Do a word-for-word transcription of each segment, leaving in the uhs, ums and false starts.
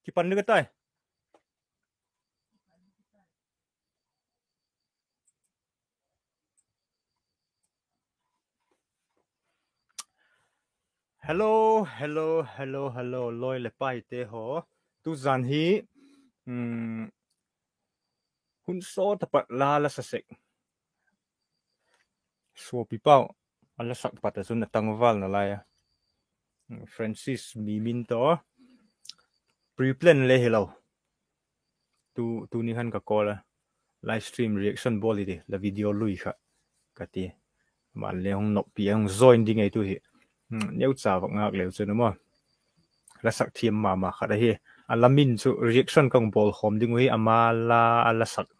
Kipan ding ka tai. Hello, hello, hello, hello, loi le paite haw. Tuzan hi, um, hun sawt a pat la la sa sek. Suapi pau, a la sak pat a chun a tangval nalai a. Francis Mimin tawh. Pre-plan le hilo. Tu, tuni khan ka call a. Live stream reaction bawl hi ti, la video lui kha, ka ti. Aman le hung noppi a, hung join ding ei tu hi. Hmm, neucha vak ngâk leu chun maw. La sak thiam ma ma khat ahi. A la min chu reaction ka hung bawl khawm ding uh hi, ama la a la sak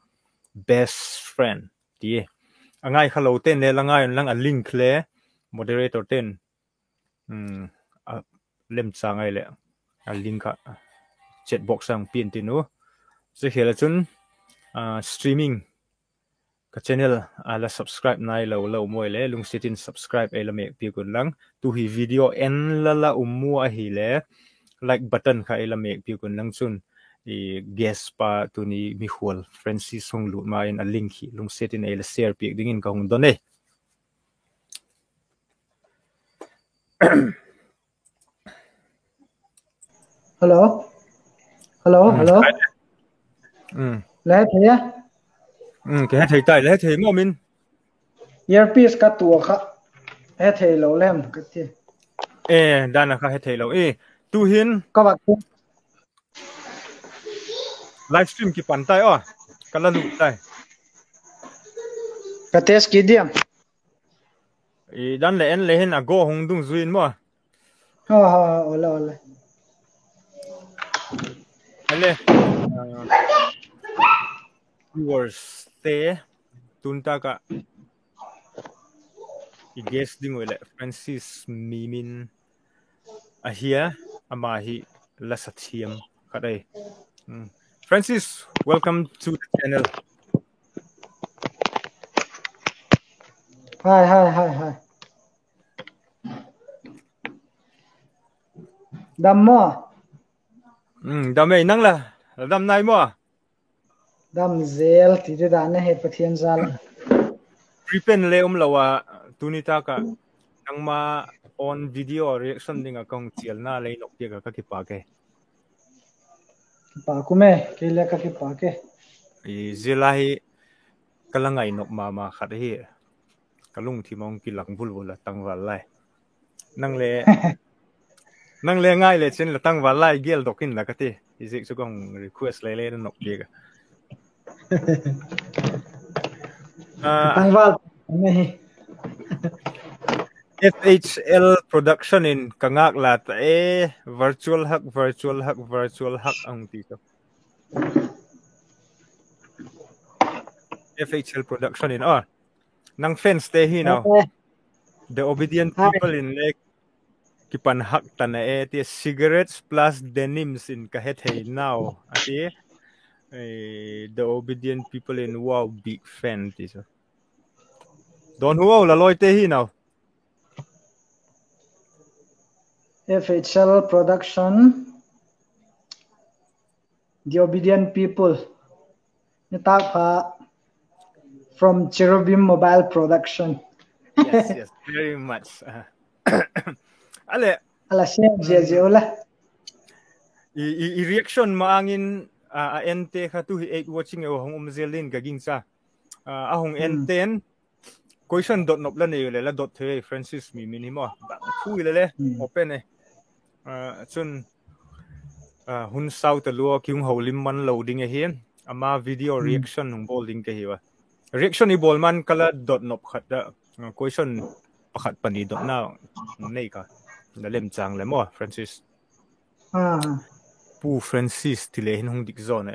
Best Friend ti. A ngai kha lo ten le la ngai un lang, a link le moderator ten, hmm, a lemchâng ai leh a link kha chat box ah hung pi'n tin u. Zia khel ah chun, ah, streaming ka channel a la subscribe nai lo la um ua le, lungsiat in subscribe ei la mêk piak un lang. Tu hi video en la la um ua ahile, like button kha ei la mêk piak un lang chun, i guest pa tuni mikhual Francis hung lut ma in a link hi lungsiat in ei la share piak dingin ka hung don e. Hello. Hello, hello. La hethei a? Ka hethei tai, la hethei maw min? Earpiece ka tuak kha. Hethei lo lem ka ti. E, dan a kha hethei lo. E, tu'hin ka vak live stream kipan tai aw. Ka la lut tai. Ka test kit diam. I dan le en le hin a go hung dungzui in maw. Ole, ole. Ale, viewers te, tun tak ah i guest ding uh leh Francis Mimin ahia, ama hi la sa thiam khat ahi. Francis, welcome to the channel. Hi, hi, hi, hi. Dam maw? Dam ei, nang la, la dam nai maw? Dam zel ti di dan ahi, Pathian jal. Pre-plan le um lo a, tuni tak ah nangma own video reaction ding ah ka hung chialna lei nop piak ah ka kipâk e. Kipâk um e, kei le ka kipâk e. Zia la hi ka la ngainop ma ma khat ahi. Ka lungthim a hung kilang vul vul a tangval lai. Nang le ngai le chin la tangval lai geldok inla ka ti. Hiziak chu ka hung request lei lei na nop piak a. Tangval, F H L Production in ka ngâk la ta e, virtual hak, virtual hak, virtual hak a hung ti chu. F H L Production in, aw, nang fans te hi nau. The Obedient People in le kipan hak ta na e ti, cigarettes plus denims in ka hethei nau a ti. The Obedient People in, wow, big fan ti chu. Don hu o, la lawite hi nau. F H L Production, The Obedient People. Nitâk pha, from Cherubim Mobile Production. Yes, yes, very much. Ale, a la share zia zia u la. I, i, i reaction ma-âng in, a, a ente kha tu hi eight watching e hung um zel in ka gingcha. A hung ente'n question dot nop la nei u leh la dot thei, Francis Mimin hi maw. Bang thu i le le, open e. Chun, hun sau talua ki hung holim man lo ding ahi. Ama video reaction hung bawl ding ka hi a. Reaction i bawl man ka la dot nop khat a, question pakhat pani dotna nei ka. La lemchâng le maw, Francis? Pu Francis ti le hin hung dik zaw na,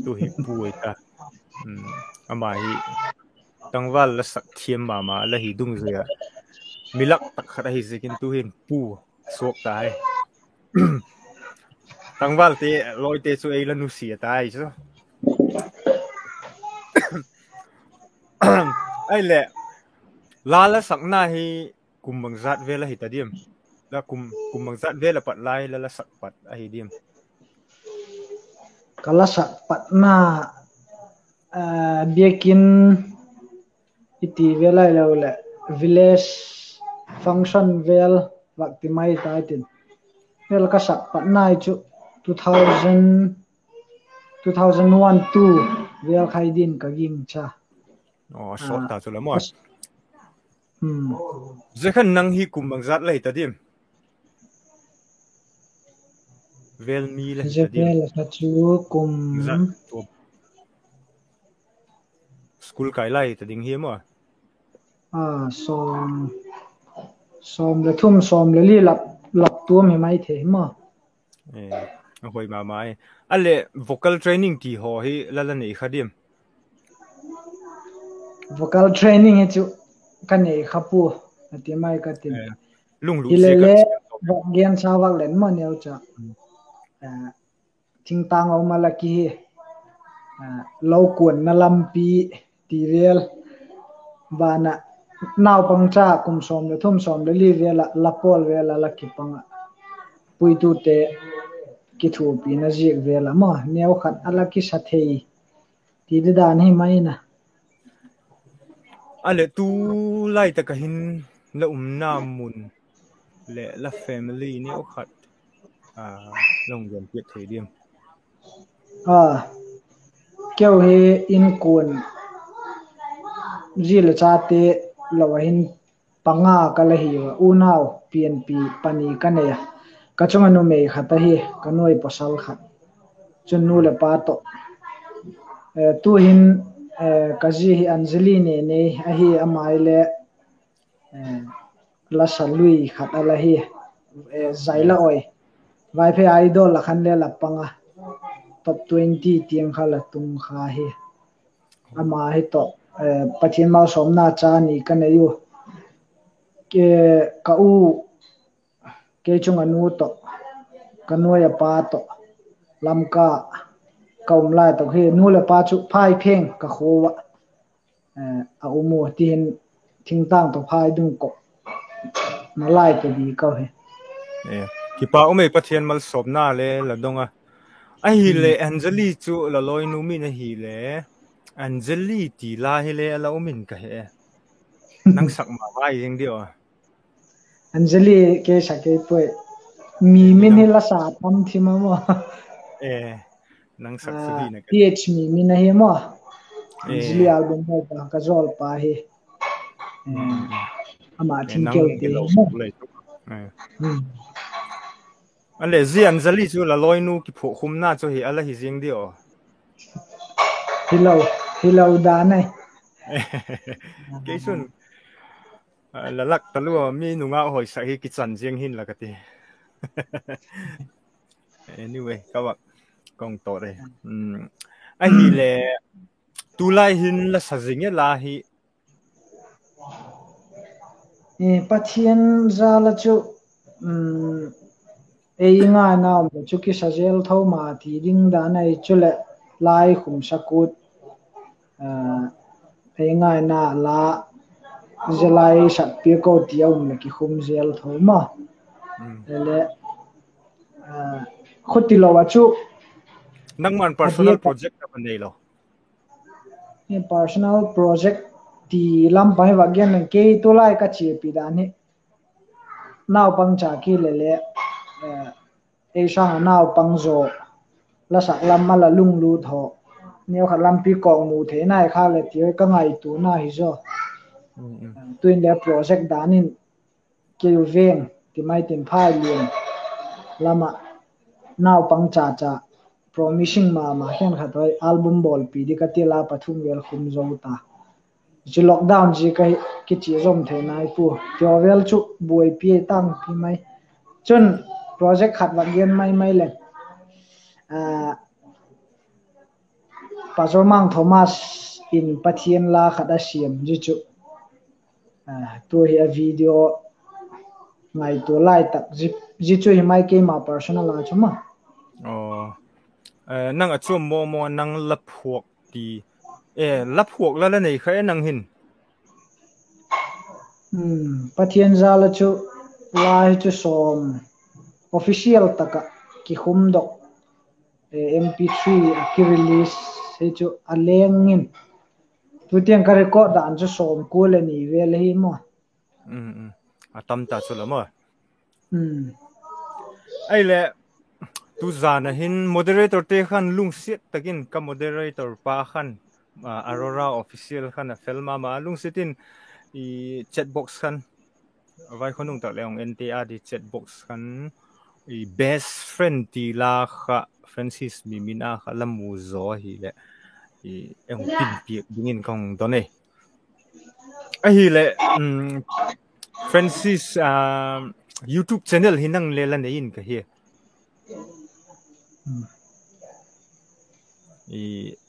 tu hi pu ei ta. Ama hi tangval la sak thiam ma ma la hi dungzui a, mi lak tak khat ahi ziakin tu hin pu suak ta hi. Tangvalte, lawite chu ei la nusia ta hi chu. Ahileh, la la sakna hi kum bangzat vel ahi ta diam? La kum, kum bangzat vel a pat lai la la sak pat ahi diam? ka la sak patna, biakin i ti vel ahiloleh village function vel vak ti mai ta tin, vel ka sak patna chu two thousand, two thousand one two vel khai din ka gingcha. Sawt ta chu la maw. Zia khan nang hi kum bangzat la hi ta diam? Vel mi la hi ta diam? Zia vel kha chu kum, school kai lai ta ding hi maw? Sawm, sawm le thum, sawm le li lap, lap tuam hi mai thei maw. A hoi ma ma e. A leh vocal training ti haw hi la la nei kha diam? Vocal training hi chu ka nei kha pua, a ti mai ka tin. Lunglut zia ka le, vak gen sa vak len maw neu cha. Thingtâng a um a la ki hi, lo kuanna lampi ti vel, ban ah naupangcha kum sawm le thum sawm le li vel ah la pawl vel ah la kipang ah, puitute kithuapina ziak vel ah maw neu khat a la kisa thei ti di dan hi mai na. A leh tu lai tak ah hin la umna mun leh la family neu khat la hung gen piak thei diam? Keu hi inkuan zi le chate lo a hin panga ka la hi ua, unau pianpi pani ka nei a. Ka chung ah numei khat ahi, ka nuai pawsal khat. Chun nu leh pa tawh, tu'hin ka zi hi Anjali Nenei ahi, ama hi le la sa lui khat a la hi, Zaila Oi, Vaiphei Idol ah khan le la pang a, top twenty tiang kha la tung kha hi. Ama hi tawh Pathian malsawmna cha ni ka nei u. Ka u, kei chung ah nu tawh, ka nuai a pa tawh, Lamka ka um lai tawh hi nu leh pa chu Phaipheng ka khua ah a um u, tihin thingtâng tawh phai dungkok na lai tawh di ka hi. Kipak um ei, Pathian malsawmna le la dong a. Ahileh Anjali chu la lawinu min ahile, Anjali ti la hile a la um in ka he. Nang sak ma ma zing diu a? Anjali kei sa kei puai. Mi min hi la sa tam thim a maw. Nang sak chu hi na ka. Th mi min ahi maw. Anjali album hoi pa ka zawlpa hi. Ama thim keu ti. A leh zi Anjali chu la lawinu kiphuakkhumna chu hi a la hi zing diu a? Hilo, hilo dan ai. Kei chun la lak talua mi nungak hoi sak hi kichan ziang hin la ka ti. Anyway, ka vak kong tawt e. Ahile, tulai hin la sa zing e la hi. Pathian jal a chu, ei ngaina um chu kisa zel tho ma ti ding dan ahi chuleh, lai khum sa kut, ei ngaina la, zia lai sak piak ko ti a um leh kikhum zel tho ma. Leh, khutilo a chu, nangman personal project ka nei lo. Personal project ti lam pang hi vak gen leng, kei tulai ka chiapi dan hi, naupang cha ki le le, ei sâng a naupang zaw, la sak lam a la lunglut haw, neukhat lampi kawkmu thei nai kha leh ti ka ngaituana hi zaw. Tu'in le project dan in, kei u veng ti mai tin Phailian lam ah, naupang cha cha, promising ma ma khenkhat hoi album bawlpi di ka ti la, pathum vel khum zo ta. Chu lockdown zi ka kichia zom thei nai pua, ti haw vel chu buaipi tangpi mai. Chun project khat vak gen mai mai leng, Pastor Mang Thomas in Pathian la khat a siam zi chu, tu hi a video ngaitua lai tak zi chu hi mai, keima personal a chu ma. Nang a chuam maw maw, nang la phuak ti, la phuak la la nei kha e nang hin? Pathian jal a chu, la hi chu sawm, official tak ah kikhumdok MP three a ki release hi chu a leng in, tu tiang ka record dan chu sawmkua le ni vel ahi maw. A tam ta chu la maw. Ahileh, tu zan a hin moderatorte khan lungsiat tak in ka moderator pa khan, Aurora Official khan a fel ma ma a, lungsiat in chat box khan vaikhonung tak le hung en te a di, chat box khan best friend ti la kha Francis Mimin a kha la mu zaw ahileh, e hung pin piak dingin ka hung don e. Ahileh, Francis, YouTube channel hi nang le la nei in ka hi.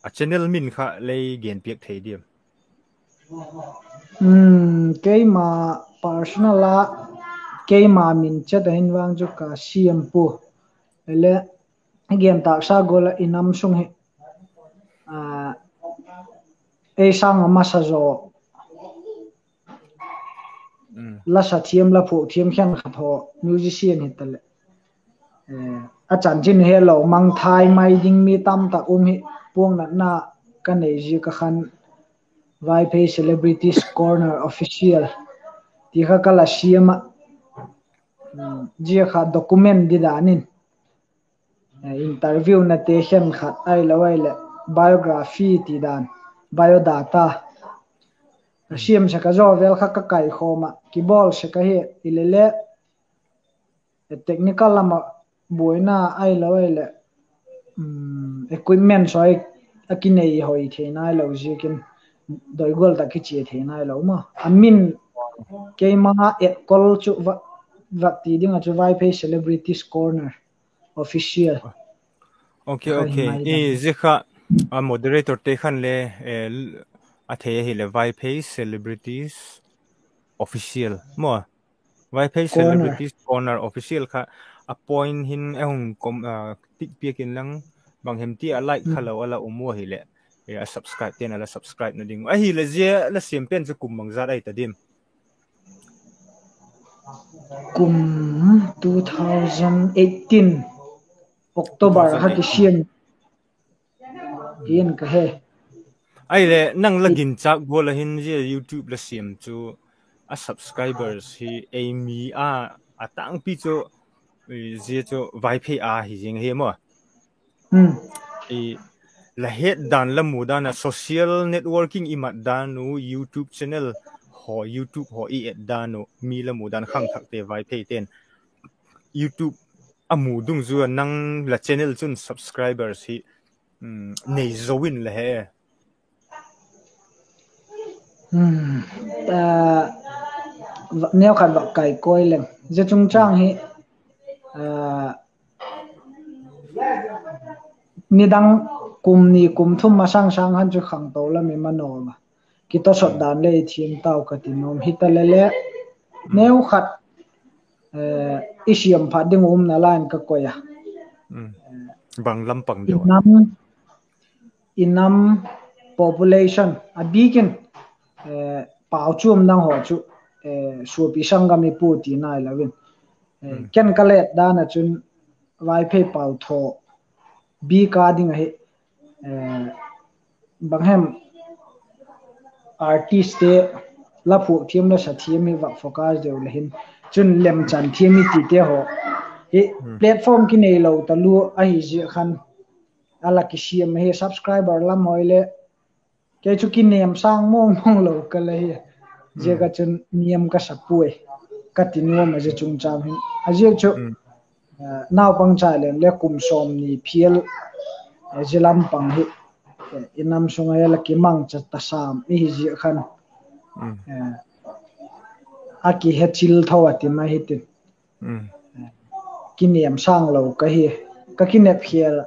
A channel min kha lei gen piak thei diam? Keima personal a, keima min chet a hin vang chu ka siam pua. Ele, gen tâksa gual ah i nam sung hi ei sâng a masa zaw la sa thiam, la phuak thiam khenkhat haw, musician hitaleh, a chanchin helo mangthai mai ding mi tamtak um hi, puangnatna ka nei ziak a khan Vaiphei Celebrities Corner Official ti kha ka la siam ah, zia kha document di dan in, interview nate khenkhat ahilo ahileh biography ti dan, biodata ka siam sek a, zaw vel kha ka kaikhawm ah kibawl sek ahi. Hilele, technical lam ah buaina ahilo ahileh, equipment sawi a kinei hoi thei nailo ziakin doi gual tak kichia thei nailo maw. A min keima etkol chu va ti ding ah chu Vaiphei Celebrities Corner Official. Ok, ok. Zia kha a moderatorte khan le a thei ahileh Vaiphei Celebrities Official maw. Vaiphei Celebrities Corner Official kha a point hin a hung tik piak inlang, bang hem ti a like kha lo a la um u ahileh, a subscribe te'n a la subscribe na ding u. Ahileh zia la siam pen chu kum bangzat ahi ta diam? Kum two thousand eighteen October kha kisiam in ka he. Ahileh nang la ginchâk gual a hin zia YouTube la siam chu a subscribers hi ei mi a, a tângpi chu zia chu Vaiphei a hi zing ahi maw. La het dan, la mu dan a social networking i mat dan u, YouTube channel haw, YouTube haw i et dan u, mi la mu dan khangthakte Vaiphei te'n YouTube a mu dungzui a nang la channel chun subscribers hi nei zo in la he. Neukhat va kaikoi leng, zia chungchâng hi nidang kum ni kum thum masang sâng khan chu khangto lam i manawm a, kitawsawt dan le i thiam tau ka ti nuam. Hitaleh le, neukhat i siam phat ding umna line ka koi a, i nam population a bîk in, pau chuam dang haw chu suapi sanggam i pu ti nailo in, ken ka let dan ah chun Vaiphei pau thaw bîk a ding ahi, bang hem artistte la phuak thiam, la sa thiam hi vak focus deu le hin, chun lemchan thiam i tite haw hi platform kineilo talua ahi ziak khan a la kisiam ahi. Subscriber lam hoi le, kei chu kinêm sâng mawng mawng lo ka la hi, ziak a chun niam ka sa puai, ka ti nuam a zia chungchâng hin. A ziak chu naupangcha leng le kum sawmni phial, zia lam pang hi i nam sung a la kimangcha ta sam i hi ziak khan, a kihechil tho a ti mai hitin, kinêm sâng lo ka hi, ka kinep khial.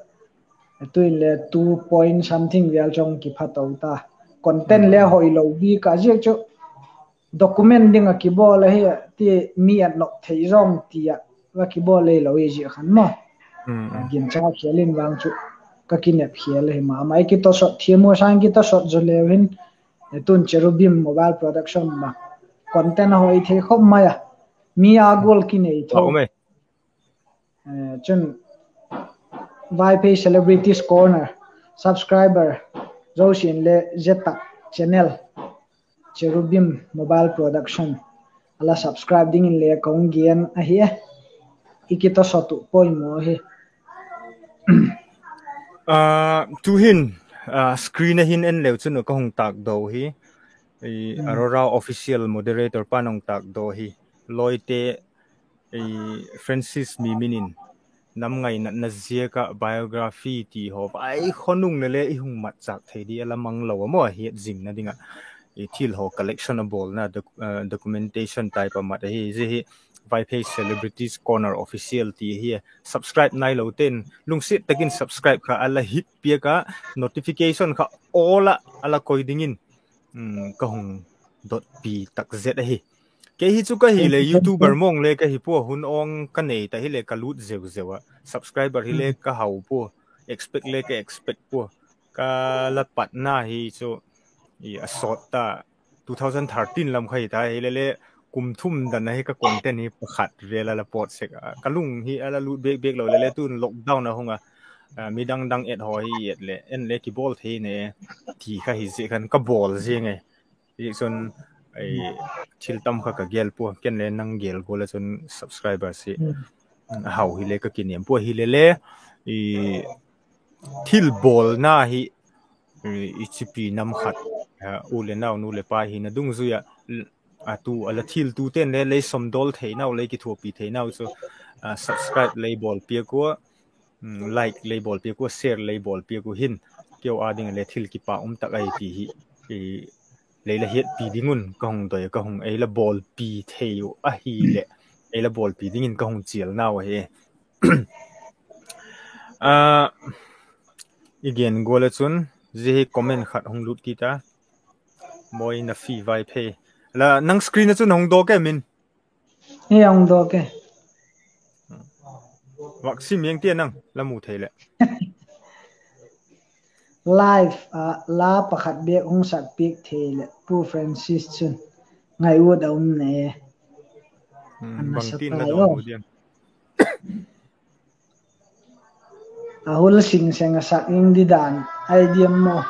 Tuin le two point something vel chong kipha to ta, content le hoilo bîk a, ziak chu document ding ah kibawl ahi ti, mi a nop thei zawng ti ah va kibawl le lo i ziak khan maw. Ginchâk khial in vang chu ka kinep khial ahi ma ma, i kitawsawt thiam u sâng, kitawsawt zaw leu hin, tun Cherubim Mobile Production ma content a hoi thei khop mai a, mi a gual kinei tho. Chun Vaiphei Celebrities Corner subscriber zosia'n le zia tak channel Cherubim Mobile Production a la subscribe dingin le ka hung gen ahi e. I kitawsawt uh poimaw hi. Tuhin screen a hin en leu chun ka hung tâkdaw hi, Aurora Official moderator pa'n hung tâkdaw hi, lawite, Francis Mimin in nam ngainatna ziak ah biography ti haw vaikhonung le le i hung matchâk thei di a la mang lo a maw, a hiat zingna ding ah thil haw collection a bawlna, documentation type a mat ahi. Zia hi Vaiphei Celebrities Corner Official ti ahi. Subscribe nailote'n lungsiat tak in subscribe kha a la hit piak ah, notification kha all ah a la koi dingin ka hung dotpi tak zet ahi. Kei hi chu ka hileh YouTuber mawng le ka hi pua, hun awng ka nei ta hileh ka lût zeu zeu ah, subscriber hile ka hau pua, expect le ka expect pua. Ka la patna hi chu a sawt ta, two thousand thirteen lam kha hi ta hile le, kum thum dan a hi ka content hi pakhat vêl a la pawt sek a, ka lung hi a la lût bêk bêk lo le le, tun lockdown a hung a, midang dang et haw hi et leh en le kibawl thei ne ti kha hi zia khan ka bawl zing e. Ziakchun thil tam kha ka gel pua, ken le nang gel gual ah chun subscriber si a hau hile ka kiniam pua hile le, thil bawlna hi i chipi nam khat, u le nau, nu leh pa hina dungzui ah, a tu a la thiltute'n le lei sawmdawl theinau, lei kithuapi theinau chu subscribe lei bawl piak ua, like lei bawl piak ua, share lei bawl piak uh hin keu â ding ah le thil kipak um tak ahi ti hi lei la hiatpi ding un ka hung doi, ka hung ei la bawlpi thei uh ahileh ei la bawlpi dingin ka hung chialnau ahi. I gen gual ah chun zia hi comment khat hung lût kit a, Moi Nafi Vaiphei. La nang screen ah chun hung dawk em in? Hung dawk e. Vak sim eng tia nang la mu thei leh. Live ah la pakhat bêk hung sak piak thei leh Pu Francis chun ngai ut a um ne. Bangtin la dong u diam? A hul sing seng a sak ing di dan ai diam maw?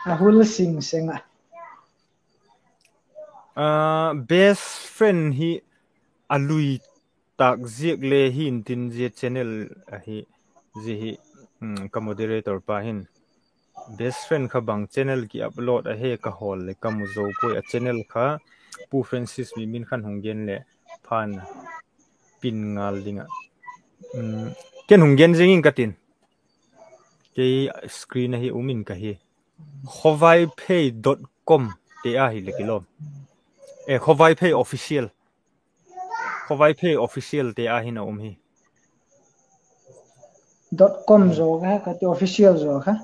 A hul sing seng a. Best friend hi a lui tâk ziak le hintin zia channel ahi, zia hi ka moderator pa hin best friend kha bang channel ki upload a he ka hawl leh ka mu zo puai, a channel kha Pu Francis Mimin khan hung gen leh phan pin ngal ding ah, ken hung gen zing ing ka tin. Kei screen ahi um in ka hi. Khawvaiphei dot com te a hileh kilawm. E, Khawvaiphei Official. Khawvaiphei Official te a hin a um hi. Dot com zaw kha, ka ti official zaw kha.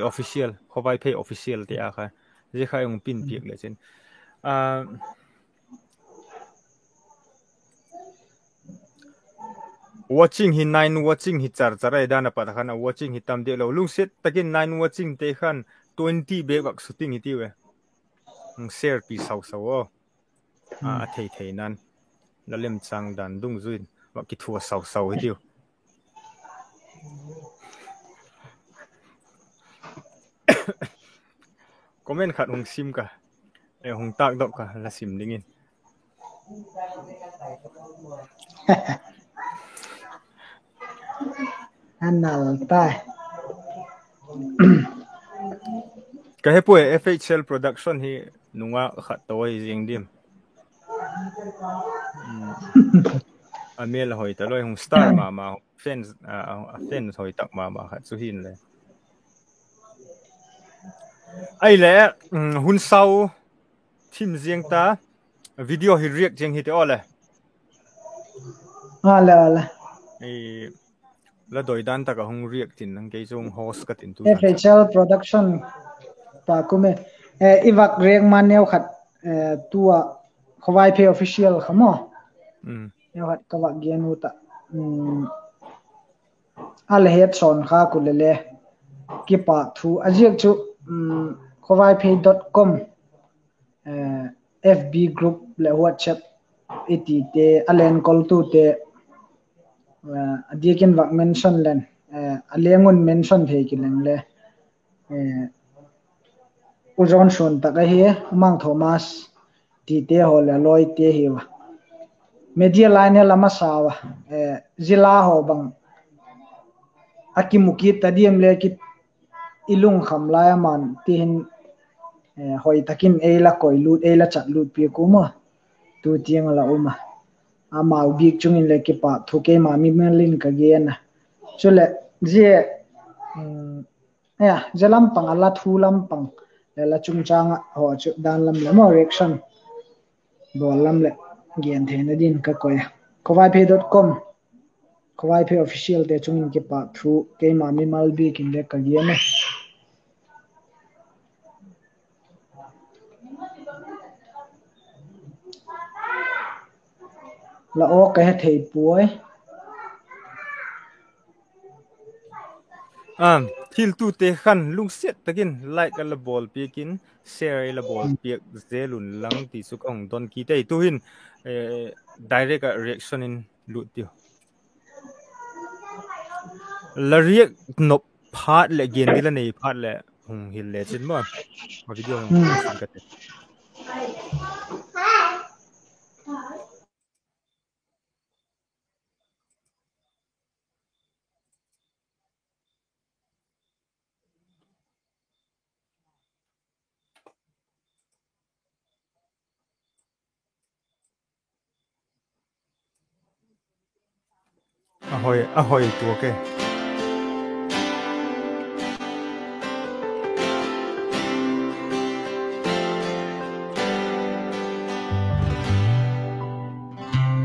Official, Khawvaiphei Official te a kha. Zia kha hung pin piak le chin. Watching hi nine watching hi char char ai dan a pat khan a watching hi tam deu lo. Lungsiat tak in nine watching te khan twenty bêk vak shooting hi tiu e. Share pi sau sau aw. A thei thei nan la lemchâng dan dungzui in vak kithua sau sau hi tiu. Comment khat hung sim ka, hung tâkdok ka la sim dingin. A nal tai. Ka he puai, F H L Production hi nungak khat tawh ahi zing diam. A mêl a hoi ta loi, hung star ma ma, fans, a fans hoi tak ma ma khat chu hin le. Ahile, hun sau thim ziang ta, video hi react ziang hi te aw le. A le, a le. La doi dan tak ah hung react in, nang kei chu hung host ka tin tu F H L Production pa kum e. I vak react ma neu khat, tua Khawvaiphei Official kha maw. Neu khat ka vak gen u ta. A la het sawn kha ku le le, kipâk thu a ziak chu, khawvaiphei dot com, F B group leh WhatsApp i tite a lenkoltute a diak in vak mention leng, a leng un mention thei kileng le, U John Suan tak ahi, U Mang Thomas tite haw leh a lawite hi a. Media line he lam a sau a, zia la haw bang a kimu kit ta diam le ki, i lungkham lai a man ti hin, hoi tak in ei la koi lut, ei la chat lut piak u maw. Tu tiang a la um a, amau bik chung in le kipâk thu keima mimal in ka gen a. Chuleh zia, zia lam pang a la thu lam pang leh la chungchâng ah haw chu dan lam leh maw reaction bawl lam leh gen theina din ka koi a. Khawvaiphei dot com, Khawvaiphei officialte chung in kipâk thu keima mimal bik in le ka gen a. La aw ka he thei puai. Thiltute khan lungsiat tak in like a la bawl piak in, share a la bawl piak zel un lang ti chu ka hung don kit ei. Tu'hin direct ah reaction in lut tiu. La react nop phat leh gen ding la nei phat leh hung hil le chin maw. A video hung ka ti. A hoi, a hoi tuak e.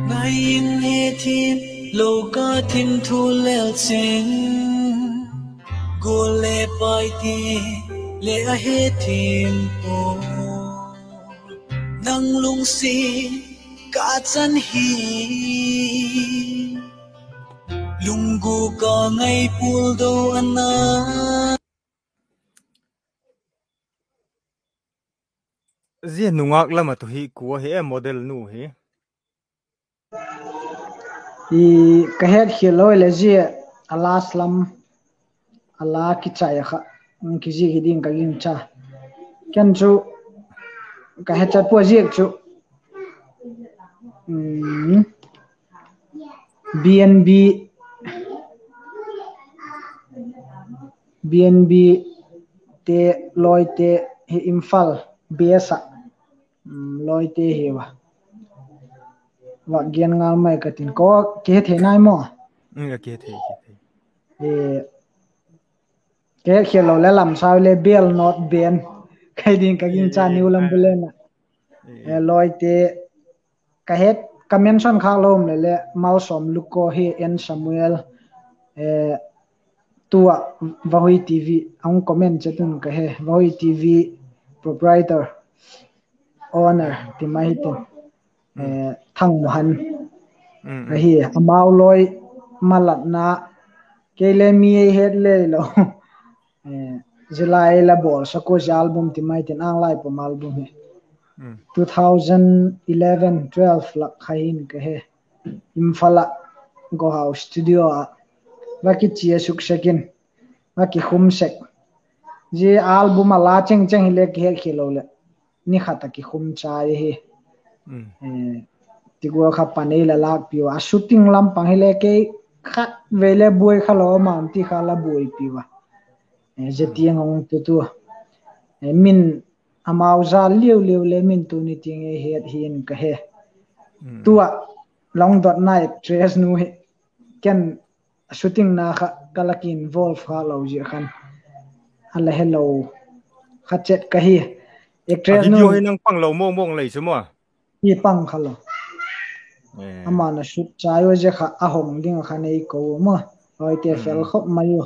Ngai in he thim lo ka thim thu lel ching, gual le pai ti le a he thim pua. Nang lungsiat ka chan hi, lunggûk a ngai pul do a na. Zia nungâk lam a tu hi kua hi e, model nu hi? Ka hetkhial lo leh zia a last lam, a la kichai a kha, kizik hi ding ka gingcha. Ken chu ka hechat pua ziak chu, BNB, BNB te, lawite hi Imphal base ah lawite hi a. Vak gen ngal mai ka tin, ka kihethei nai maw? Ka hetkhial lo leh lam sau le bel not ben kai ding ka gingcha, New Lambilen ah. Lawite ka het, ka mention khâk lo um leh le Malsawm Luko hi, N Samuel, tu ah Vahui TV a hung comment chet un ka he, Vahui TV proprietor, owner ti mai hitin, Thangmohan ahi, amau lawi malatna, kei le mi ei het lei lo. Zia la ei la bawlsak ua, zia album ti mai tin, Ânglai Pom album hi two thousand eleven twelve lak kha hin ka he, Imphal ah Gohau studio ah va kichia suk sek in, va kikhum sek. Zia album a la chengcheng hile kihetkhial lo leh ni khat a kikhum chai ahi. Ti gual kha pan ei la lâkpi ua, a shooting lam pang hile kei khatvei le buai kha lo a, man ti kha la buaipi ua. Zia tiang hung tutu, min amau za liu liu le min tuni tiang ei het hin ka he. Tu ah la hung dotna actress nu hi, ken shooting na kha ka la ki involve kha lo zia khan a la helo kha chet ka hi. Actress nu hi nang pang lo mawngmawng lei chu maw? Hi pang kha lo. Ama'n a shoot chai ua, zia kha a hong ding a kha nei ko maw, lawite fel khop mai u.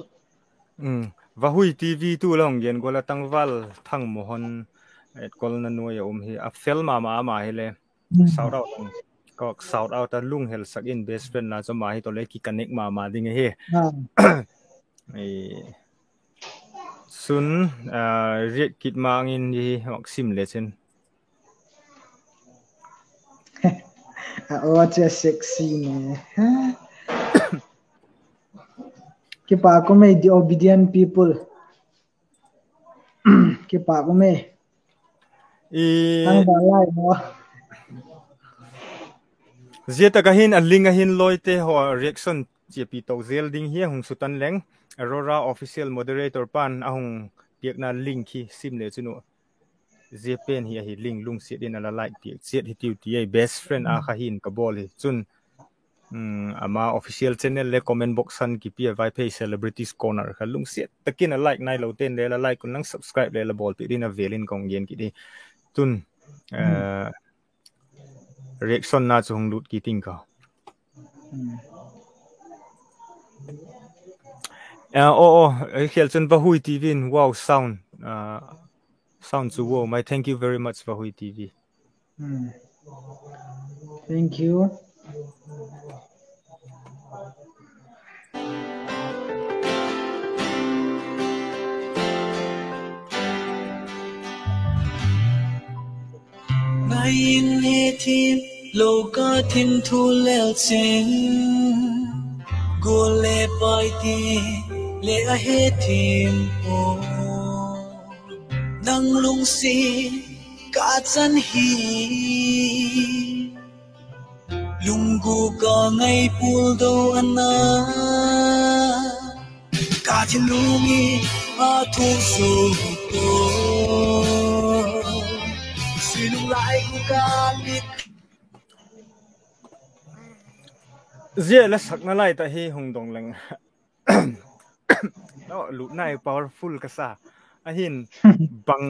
Vahui TV tu la hung gen gual a, Tangval Thangmohan, etkolna nuai a um hi, a fel ma ma ama hile, shout out, shout out a, lunghelsak in, best friend na chu ama hi tawh le kiconnect ma ma ding ahi. Sun, react kit mang in hi, sim le chin. A aw chu sexy ne. Kipak um e, the obedient people. Kipak um e. I, tangval lai maw. Zia tak ah hin a link ah hin lawite haw reaction chiapi to zel ding hi a hung sutan leng. Aurora Official Moderator pa'n a hung piakna link hi sim le chun u. Zia pen hi ahi, link lungsiat in a la like piak chiat hitiu ti ei, best friend a kha hin ka bawl hi chun. Ama official channel le comment box ah kipi a Vaiphei Celebrities Corner kha lungsiat tak in a like nai lo ten le la like un lang, subscribe le la bawl piak dingin a vêl in ka hung gen kit hi. Tun, reaction na chu hung lut kit ing ka. Aw, aw, ei khel chun Vahui TV in, wow, sound, sound chu wow mai, thank you very much Vahui TV. Thank you. Ngai in hethiam lo ka thim thu lel cheng, gual le pai ti le a hethiam pua. Nang lungsiat ka chan hi, lunggul ka ngai pual do ana, ka thinlung in a thu suk pua. Sui nung lai gu ka mit. Zia la sakna lai tak hi hung dong leng, lutna hi powerful ka sa. Ahin, bang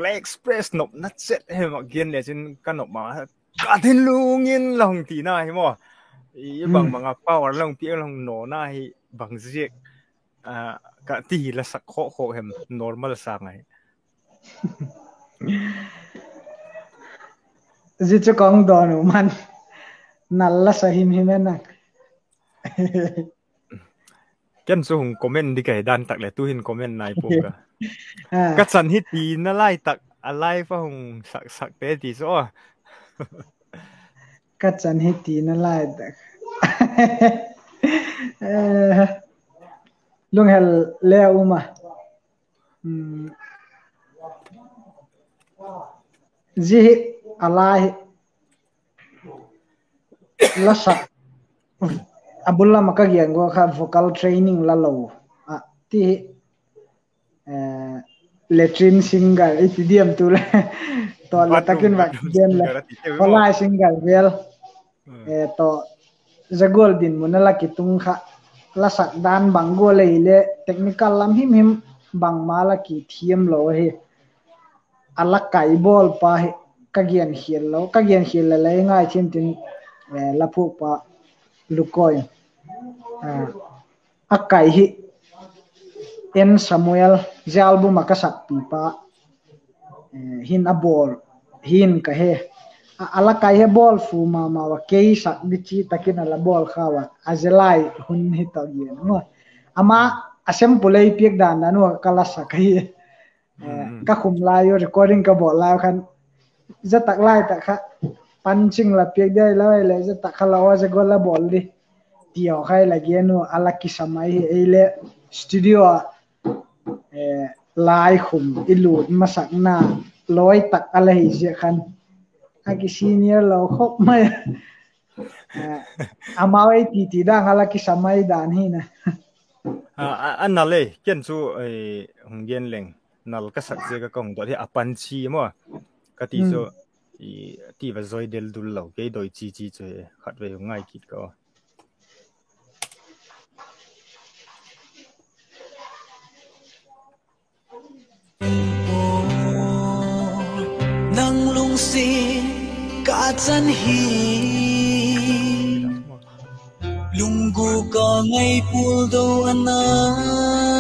la express nopna chet hem a gen le chin ka nop ma, ka thinlung in la hung tina hi maw. I bang bang a power la hung piak, la hung nawna hi bang ziak ka ti hi la sak kho kho hem, normal sâng ahi. Zia chu ka hung dawn u man. Nal la sa him him e nang. Ken chu hung comment ding ka hi dan tak leh tu'hin comment nai pua ka. Ka chan hi tina lai tak a live a hung sak sakte ti chu aw. Ka chan hi tina lai tak. Lunghel le um a. Zia hi a la hi la sak, a bul lam ah ka gen gua kha vocal training la lo a ti hi, latrine singer i ti diam tu le, tawh la takin va gen le, khawlai singer vel tawh, za gual dinmun a la kitung kha, la sak dan bang gual ahileh technical lam him him bangma la kithiam lo ahi. A la kai bawl pa hi ka gen khial lo, ka gen khial le lei ngai thiam tin, la phuak pa Lukoi, a kai hi N Samuel, zia album ah ka sakpi pa hin a bawl hin ka he. A la kai hi bawl fu ma ma ua, kei sak di chi takin a la bawl kha ua, a zia lai hun hi tawh gen maw. Ama a sample ei piak dan dan ua ka la sak ahi. Ka khum lai u, recording ka bawl lai u khan, za tak lai tak kha, punching la piak dai lo ahileh za tak kha la aw, za gual la bawl di, ti haw kha la gen u, a la kisa mai hi. Ei le studio ah lai khum i lut masakna lawi tak a la hi zia khan, a ki senior lo khop mai. Amau ei ti ti dan a la kisa mai dan hi na. A nal e, ken chu hung gen leng, nal ka sak ziak a ka hung dot hi a punch hi maw ka ti chu, ti va zoi del dul lo, kei doi chi chi chu hi khatvei hung ngai kit ka. Nang lungsiat ka chan hi, lunggul ka ngai pual do ana.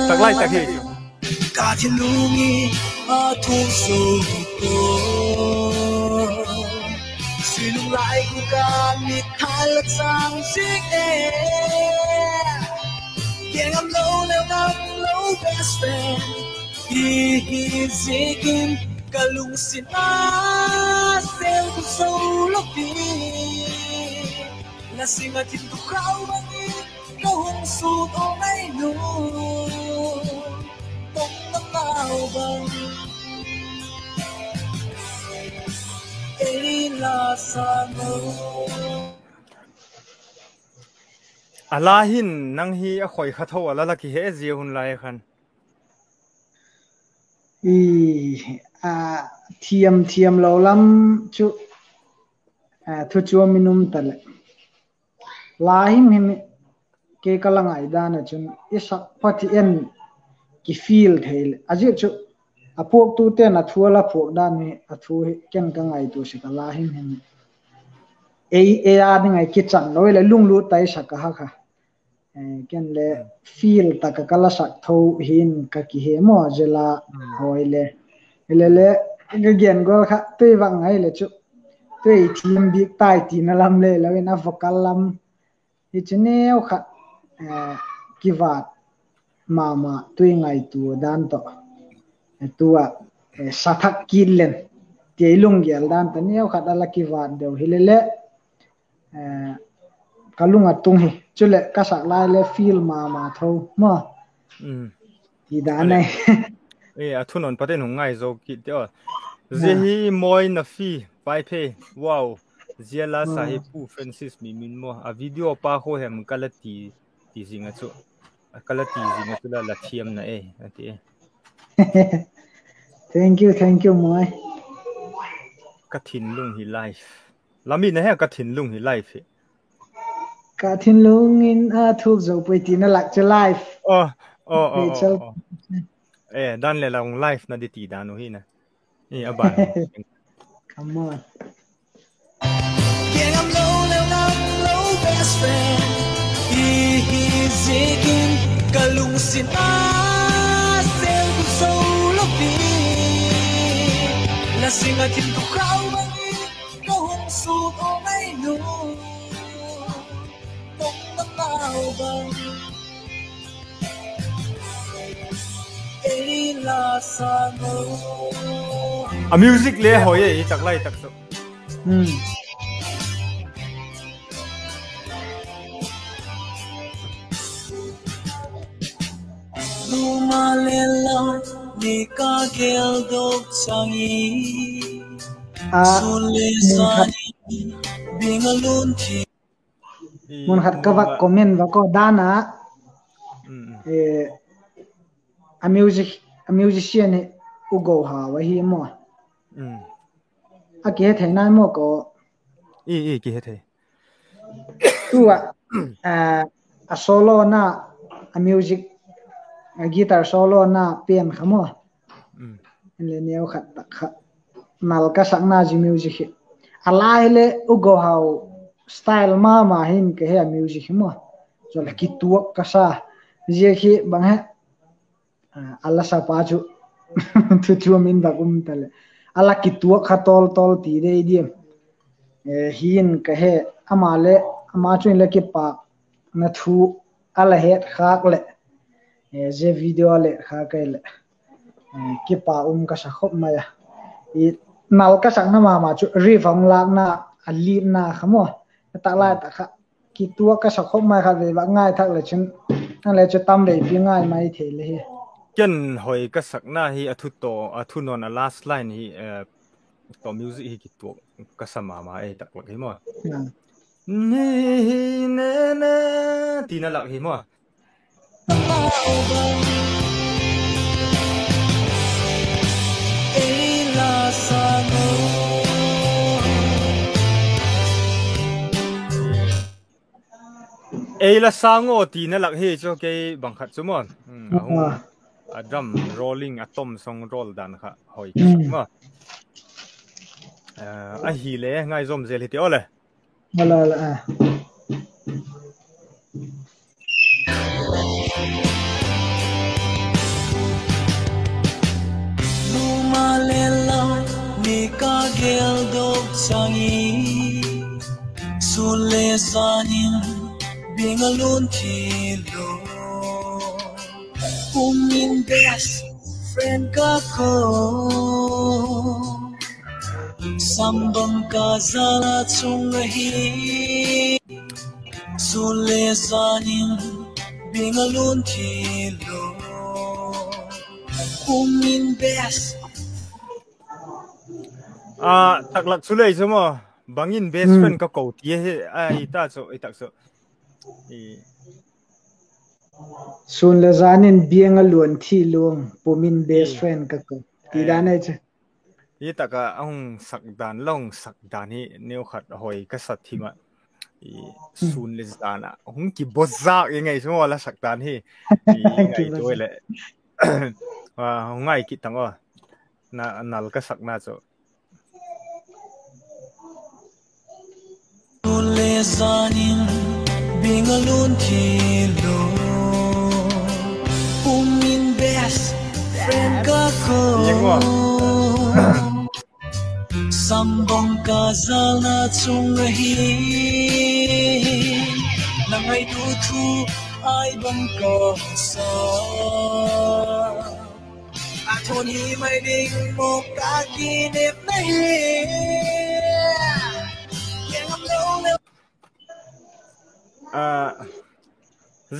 Tak lai tak hi. Ka thinlung in a thu suk pua. Sui nung lai gu ka mit thai la chang zing e. Kei ngam lo, leu ngam lo best friend i hi ziakin ka lungsiat a sel ku zo lo pi. La sing a thim tu khau bang in ka hung sut o ngai nu. A la hin nang hi a khoi kha tho a la la kihe zia hun lai khan. I, a, thiam thiam lo lam chu, a, thu chuam in um ta leh. La him him kei ka la ngaidan a chun i sak pha ti en ki feel thei leh. A ziak chu a puaktute'n a thu a la puak dan hi a thu hi ken ka ngaitua sek a la him him. Ei, ei a ding ai kichan lo leh lunglut tai sak a ha kha. Eh, ken le feel tak a ka la sak tho hin ka kihe maw zia la hoi le. Hile le, ka gen gual kha tui vak ngai le chu. Tui thiam bik tai tina lam le lo in a vocal lam. Hi chu neu khat, eh, kivât ma ma tui ngaitua dan tawh. Eh, tua, eh, sa thak kit len. Ti ei lunggel dan tawh neu khat a la kivât deu hile le. Eh, ka lung a tung hi. Chuleh ka sak lai le feel ma ma tho maw. Ti dan ai. E, a thunawn paten hung ngai zo kit te aw. Zia hi Moina Fi, Vaiphei, wow. Zia la sa hi Pu Francis Mimin maw. A video pa kho hem ka la ti, ti zing a chu. Ka la ti zing a chu la, la thiamna e, a ti e. Thank you, thank you, Moi. Ka thinlung hi live. La min a he ka thinlung hi live hi. Ka thinlung in a thuk zo puai tina lak chu live. E, dan le la hung live na di ti dan uh hi na. E, a ban. Come on. Kei ngam lo, leu ngam lo best friend i hi ziakin ka lungsiat a sel ku zo lo pi. La sing a thim tu khau bang in ka hung suk aw ngai nu. Tong na pau bang. A music le hoi e, i tak lai tak chu. Luma le la ni ka geldok chang i. A, sun le sa ni bing a lun thi. Mun khat ka vak comment va ko dan a. E, a music, a musician hi U Go Hau ahi maw. A kihe thei nai maw ko. I, i kihe thei. Tu a, a, a solo na, a music, a guitar solo na pen kha maw. Le neu khat tak kha. Nal ka sakna zi music hi. A la hile U Go Hau style ma ma hin ka he a music hi maw. Chule kituak ka sa. Zia khi bang he. A la sapa chu thu chuam in vak um ta le. A la kituak kha tawl tawl ti dei diam. Hin ka he ama le, ama chu in le kipâkna thu a la het khâk leh, zia video a le khâk ai leh, kipak um ka sa khop mai a. Nal ka sakna ma ma chu riff a hung lâkna, a leadna kha maw. Tak lai tak kha kituak ka sa khop mai kha, vei vak ngai thak le chun, a le chu tam vei pi ngai mai thei le hi. Ken hoi ka sakna hi a thu tawh, a thu nawn a last line hi, tawh music hi kituak ka sa ma ma ei tak lak hi maw. Ni hi ne ne tina lak hi maw. Ei la sang aw tina lak hi chu kei bang khat chu maw. A drum rolling, a tom song roll dan kha hoi ka sak maw. Ahile ngaizawm zel hi ti aw le. Luma le la ni ka geldok chang i, sun le sa in bing a lun thi lo. Kum in best friend ka ko, sambang ka zala chung ahi. Sun le sa in bing a lun thi lo. Kum in best. A tak lak chu lei chu maw. Bang in best friend ka ko ti hi, a i ta chu, i tak chu. Sûn leh jan in biang a luan thi luang, pum in best friend ka ko ti dan ai chu. Hi tak a hung sak dan, la hung sak dan hi neukhat hoi ka sa thim ah. Sûn leh jan a hung kibozak i ngai chu maw la sak dan hi. Ngai tu leh, hung ngai kit tang aw. Nal ka sakna chu. Sûn leh jan in biang a luan thi luang, pum in best friend ka ko. Sambang ka zalna chung ahi, la ngaitua thu ai bang ka sa. A thawn hi mai ding maw ka kinepna hi.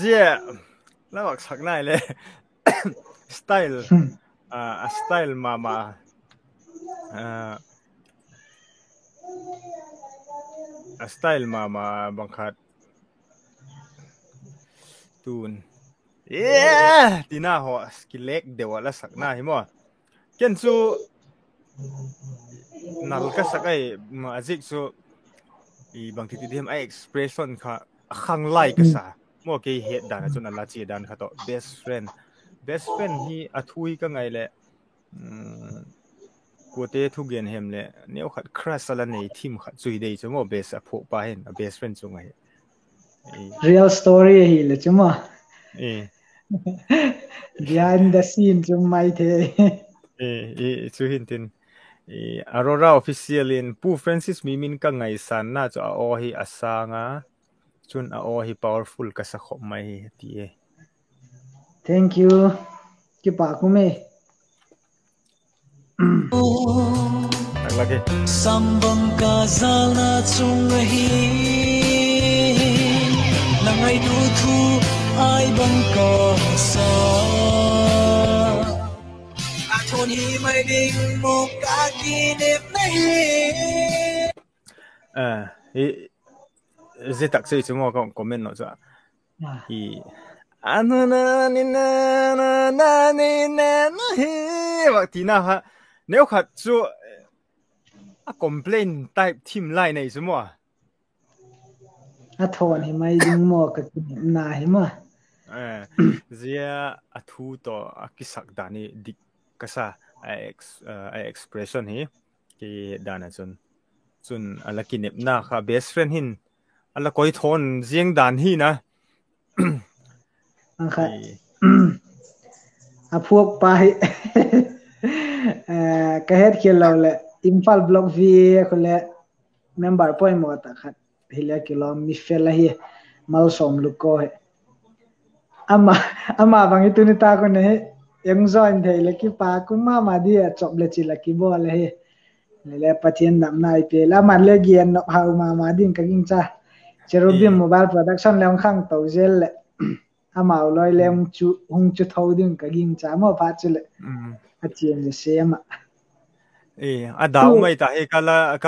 Zia, la vak sak nai le. Style, a style ma ma, a style ma ma bang khat tun, tina haw kilêk deu ah la sakna hi maw. Ken chu nal ka sak ai, a ziak chu bangti ti diam, a expression kha a khanglai ka sa maw, kei het dan ah chun a la chia dan kha tawh best friend, best friend hi a thu hi ka ngai leh, kuate thugen hem leh neukhat crush a la nei thim khat chu hi dei chu maw, best a phuakpa hin a best friend chung ahi. Real story ahileh chu maw, behind the scene chu mai thei. Chu hin tin, Aurora Official in, Pu Francis, mi min ka ngaisanna chu a aw hi a sâng a, chun a aw hi powerful ka sa khop mai hi, ti e. Thank you. Kipak um e. Sambang ka zalna chung ahi, la ngaitua thu ai bang ka sa. A thawn hi mai ding maw ka kinepna hi. Zia tak chu i chu maw ka comment lo chu a, a na na ni na na na ni na na hi, vak tina kha neukhat chu a complain type thim lai nei chu maw. A thawn hi mai ding maw ka kinepna hi maw. Zia a thu tawh a kisak dan hi dik ka sa, a expression hi, kei dan ah chun, chun a la kinepna kha best friend hin a la koi thawn ziang dan hi na. A phuakpa hi ka het khial lo leh Imphal Block V A khu leh member poimaw tak khat hile kilawm mi fel ahi, Malsawmluko hi. Ama bang hi tuni tak un ahi, eng join thei leh kipak um ma ma di a, chop leh chil a kibawl ahi. Lele Pathian damna i pe la, aman le gen nop hau ma ma ding ka gingcha. Cherubim Mobile Production le hung khangto zel leh, amau lawi le hung chu tho ding ka gingcha maw, phat chuleh a chian le sem ah. A dau mai ta hi, ka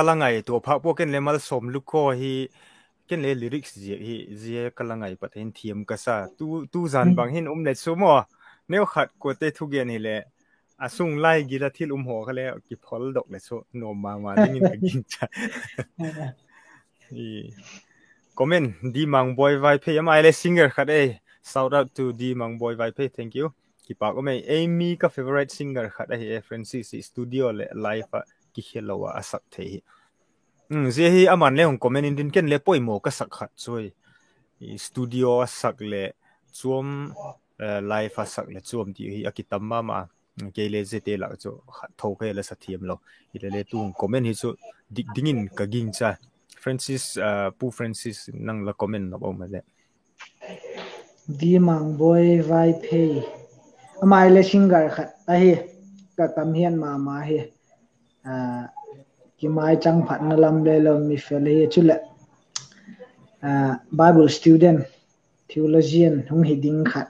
la ngaitua phak pua, ken le Malsawmluko hi, ken le lyrics ziak hi zia ka la ngai pat hin thiam ka sa. Tu zan bang hin um le chu maw, neukhat kuate thugen hileh, a sung lai gil a thil um haw kha le kipholdok le chu nuam ma ma dingin ka gingcha. Comment, D Mangboi Vaiphei, ama le singer khat e. Shout out to D Mangboi Vaiphei, thank you. Kipak um ei, ei mi ka favourite singer khat ahi e, Francis, studio leh live ah kikhel lo ah a sak thei hi. Zia hi aman le hung comment intin, ken le poimaw ka sak khat chu hi, studio a sak leh chuam, live a sak leh chuam ti hi a kitam ma ma. Kei le ziate lak chu khat tho kha la sa thiam lo. Hilele tu hung comment hi chu dik dingin ka gingcha. Francis, Pu Francis, nang la comment nop um a leh. D Mangboi Vaiphei, ama le singer khat ahi, ka tam hian ma ma hi. Kimaichang phatna lam le lo mi fel ahi, chuleh Bible student, theologian hung hi ding khat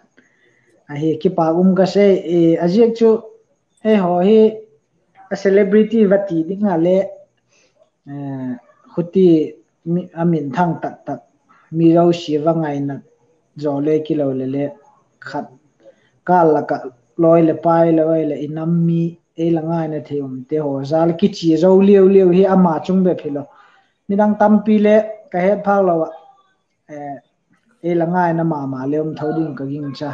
ahi. Kipak um ka sei, a ziak chu eihaw hi a celebrity va ti ding a le, Khuti, a minthang tak tak, mi zosia va ngaina zaw le kilo le le, khat kâl lak ah lawi leh pai lo leh i nam mi, ei la ngaina thei umte haw jal kichia zo liau liau hi ama chung bep hilo. Midang tampi le ka het phâk lo ah, ei la ngaina ma ma le um tho ding ka gingcha.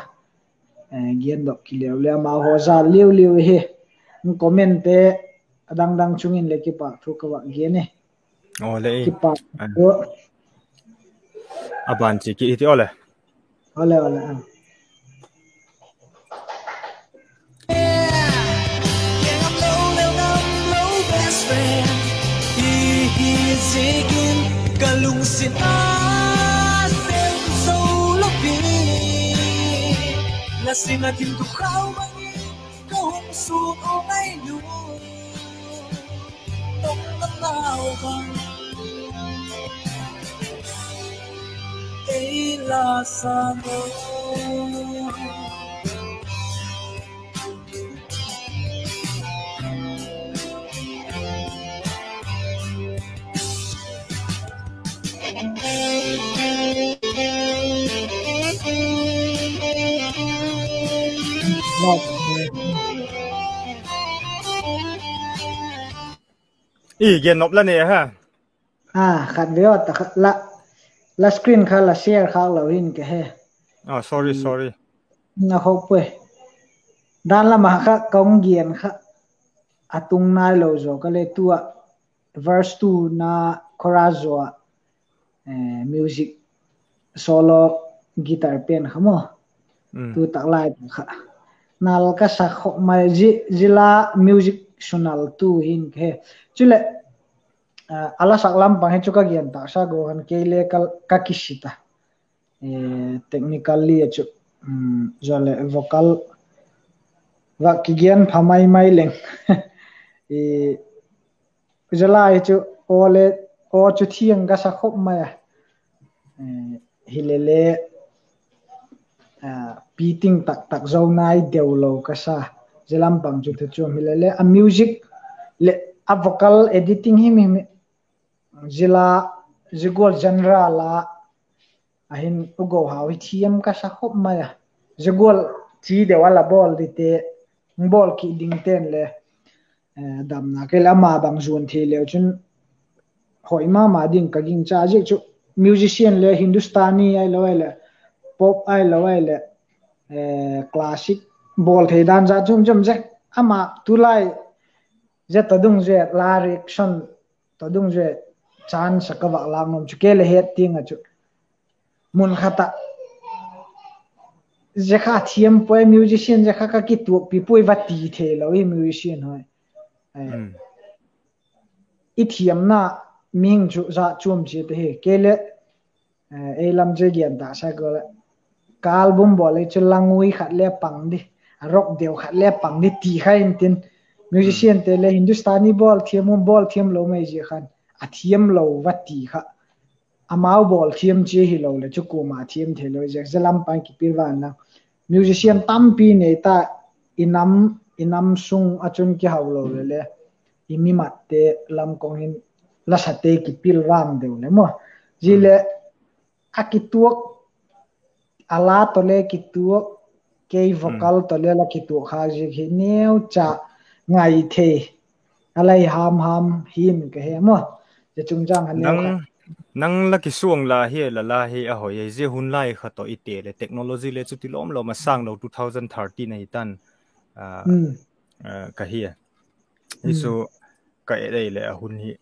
Gendok kiliau le amau haw jal liau liau hi. Commentte a dang dang chung in le kipâk thu ka vak gen e. Kipâk thu. A ban chi ki hiti aw le. Aw le, aw le. Ka lungsiat a sem zo lo pi, la sin a kin tu khau bang in ka hung suk u ngai nu. Tawng ka nau bang ei la sa nu. I gen nop la ne ha. A, khat ve aw ta kha la, la screen kha la share khâk lo hin ka he. A, sorry, sorry. Na khawk puai. Dan lam ah kha ka hung gen kha a tung nailo zaw ka le tu ah, verse two na chorus zaw ah music solo guitar pen kha maw, tu tak lai kha nal ka sa khop mai, zia la music sunal tu hin ka he. Chuleh, a la sak lam pang hi chu ka gen tâksa gua khan kei le ka kisit a, technically a chu, zaw leh vocal va kigen pha mai mai leng. Zia lai chu, aw le, aw chu thiang ka sa khop mai a. Hile le, piting tak tak zo nai deu lo ka sa. Zia lam pang chu thu chuam hile le a music leh a vocal editing him him, zia la, zia gual genre la a hin U Go Hau hi thiam ka sa khop mai a. Zia gual chi deu a la bawl dingte, bawl kit dingte'n le damna kei le ama bang zuan thei leu chun hoi ma ma ding ka gingcha. Ziak chu musician le Hindustani ahilo ahileh, pop ahilo ahileh, classic bawl thei dan zat chuam chuam zek, ama tulai zia tawh dungzui la reaction tawh dungzui chance a ka vak lâk nuam chu kei le het tiang ah chu, mun khat ah, zia kha thiam puai, musician zia kha ka kituakpi puai va ti theilo hi musician hoi. I thiamna mihing chu zat chuam chiat ahi. Kei le, ei lam chu gen tâksa ka le, ka album bawl ei chu langui khat le pang di, a rock deu khat le pang di ti kha intin, musiciante le Hindustani bawl thiam um, bawl thiam lo mai zia khan, a thiam lo va ti kha, amau bawl thiam chi hilo leh chu kuama thiam theilo ziak, zia lam pang kipil vang lang. Musician tampi nei ta, i nam, i nam sung ah chun kihau lo le le, i mi matte lam kawng hin lasate kipil vang deu le maw. Zia le a kituak, a la tawh le kituak, kei vocal tawh le la kituak kha ziak hi neucha ngai thei a lai ham ham hin ka he maw. Zia chungchâng kha neu kha, nang la kisuang la hi, la la hi a hoi e, zia hun lai kha tawh i te le technology le chuti lawm lawm a sâng lo two thousand thirteen ahi ta'n, ka hi a. Hi chu ka et ei leh a hun hi,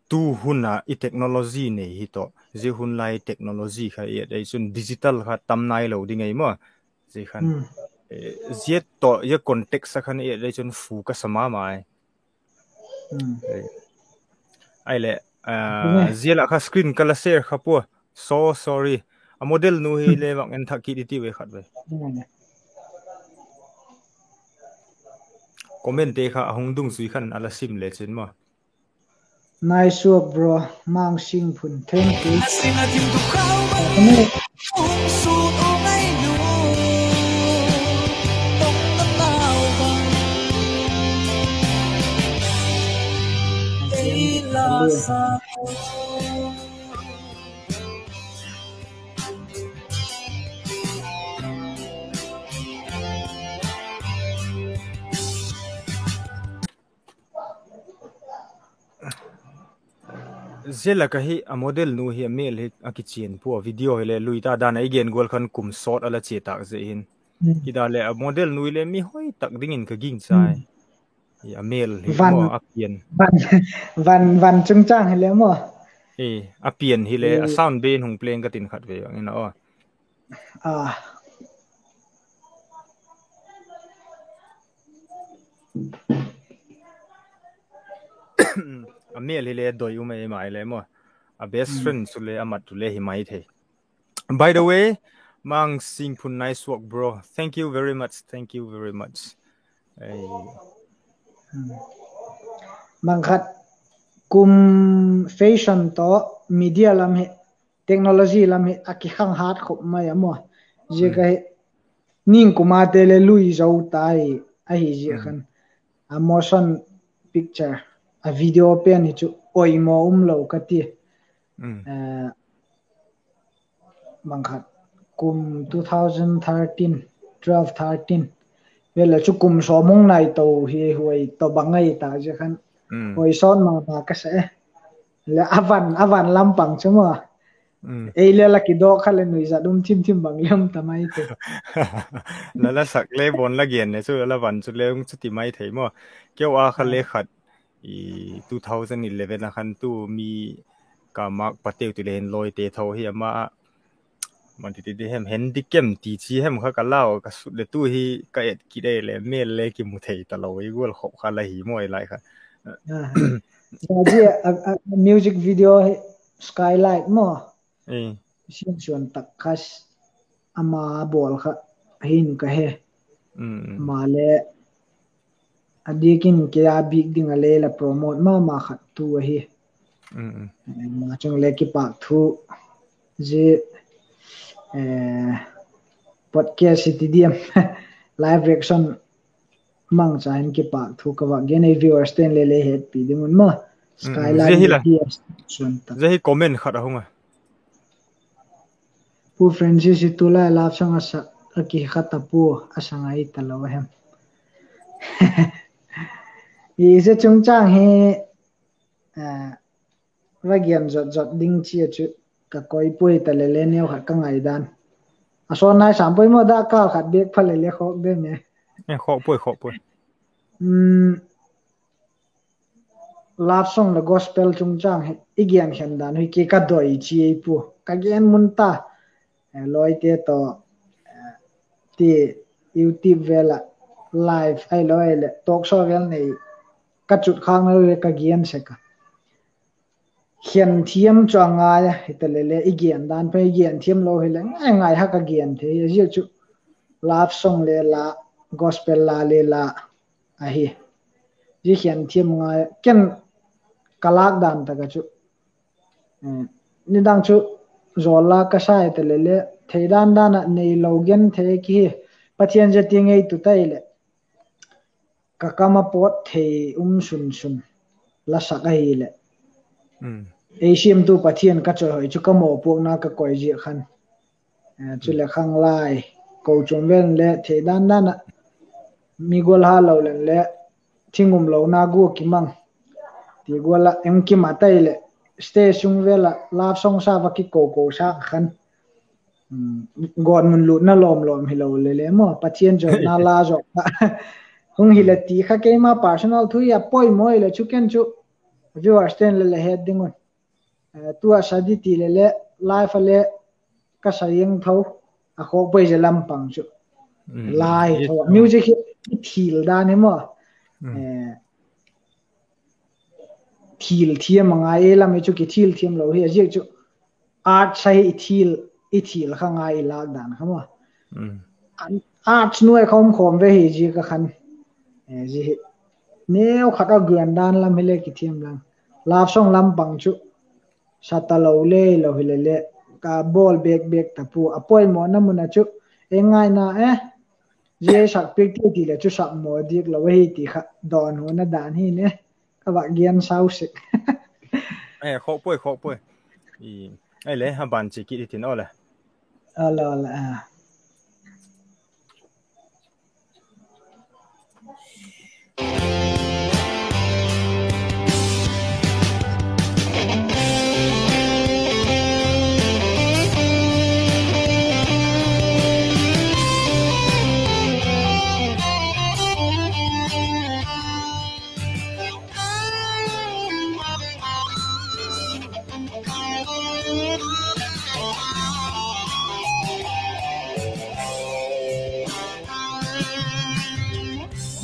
tu hun a i technology nei hi tawh zia hun lai technology kha i et ei chun digital kha tam nailo ding ei maw. Zia khan, zia tawh zia context a khan i et ei chun fu ka sa ma mai. Ahileh, zia lah kha screen ka la share kha pua. So sorry. A model nu hi le vak en thak kit i ti ve khat ve. Commentte kha a hung dungzui khan a la sim le chin maw. Nice work, bro. Mang Singphun, thank you. Zia lak ah hi a model nu hi a mêl hi a kichian pua, video hile lui ta dan a i gen gual khan kum sawt a la chia tâk zia hin. Kida leh a model nu hile mi hoi tak dingin ka gingchai. A mêl hi maw, a pian. Van, van chungchâng hile maw. A pian hile a sound ben hung play ing ka tin khat vei bang in a aw. A mêl hile doi um ei mai le maw. A best friend chule a mat chule hi mai thei. By the way, Mang Singphun, nice work, bro. Thank you very much. Thank you very much. Bang khat kum fashion tawh media lam hi, technology lam hi a kikhang hat khop mai a maw. Ziak ahi, ningkumate le lui zo tai ahi ziak khan, a motion picture, a video pen hi chu oimaw umlo ka ti. Bang khat kum two thousand thirteen, twelve, thirteen vêl a chu kum sawm hung nai to hi huai tawh bang ahi ta ziak khan, huai sawt ma ma ka sa e. Le a van, a van lam pang chu maw, ei le la kidok kha leh nuizat um thim thim bang le um ta mai thei. La, la sak le bawn la gen le chu la van chu le hung chuti mai thei maw. Keu a kha le khat two thousand eleven a khan tu mi ka mak pateu ti le hin lawite tho hi ama, man ti ti di hem, handicam ti chi hem kha ka lau ka sut le tu hi ka et kit ei le mêl le kimu thei talo i gual khop kha la hi maw i lai kha. Music video hi Skylight maw. Siam suan tak kha ama bawl kha hin ka he. Ama le a diak in kei a bik ding a le la promote ma ma khat tu ahi. Ma chung le kipâk thu zia podcast hi ti diam, live reaction mangcha in kipâk thu ka vak gen ei, viewers ten le le hetpi ding un maw. Skylight hi la, suan tak. Zia hi comment khat a hung a. Pu Francis hi tulai love song a sak a kikha ta pua, a sa ngai talo a hem. I zia chungchâng hi va gen zot zot ding chi a chu ka koi puai ta le le neu khat ka ngaidan. A sawn nai sam puai maw, dak kâl khat bêk pha le le khawk de me. Khawk puai, khawk puai. Love song leh gospel chungchâng hi i gen khen dan hi kei ka doi chi ei pua, ka gen mun ta. Lawite tawh ti YouTube vêl ah live ahilo leh talk show vêl nei ka chut khâkna le ka gen sek a. Khen thiam chu a ngai a, hita le le i gen dan pei i gen thiam lo hile ngai ngai ha ka gen thei a ziak chu love song le la, gospel la le la ahi. Zia khen thiam ngai a, ken ka lâk dan tak a chu nidang chu zawl la ka sa hita le le thei dan dan ah neilo gen thei ki hi, Pathian zia ti ngei tu tai leh ka kam a pawt thei um sun sun la sak ahileh, ei siamtu Pathian ka chawihoi chu ka mawpuakna ka koi ziak khan, chuleh khanglai, kochuam vel le thei dan dan ah mi gual ha lo leng le thingum lona gua kimang ti gual ah eng kimat tai leh stage sung vel ah love song sa va kiko ko sa khan gawtmun lutna lawm lawm hilo le le maw, Pathian zawtna la zawk kha hung hile ti kha keima personal thu a poimaw hile chu ken chu viewers ten le le het ding un. Tu a sa di ti le le live a le ka sa ing tho, a khawk puai zia lam pang chu. Live tho music hi i thil dan hi maw, thil thiam a ngai e lam hi chu kithil thiam lo hi a ziak chu art sa hi i thil, i thil kha ngai i lâk dan kha maw. Art nuai kha um khawm ve hi ziak a khan, zia hi neu khat a gen dan lam hile kithiam lang, love song lam pang chu sa talo le lo hile le ka bawl bêk bêk ta pua, a poimawna mun a chu ei ngaina e, zia sakpiak ti ti leh chu sak maw diak lo ahi ti kha dawnhuna dan hi ne, ka vak gen sau sek. Khawk puai, khawk puai. Ahile a ban chia kit hitin aw le.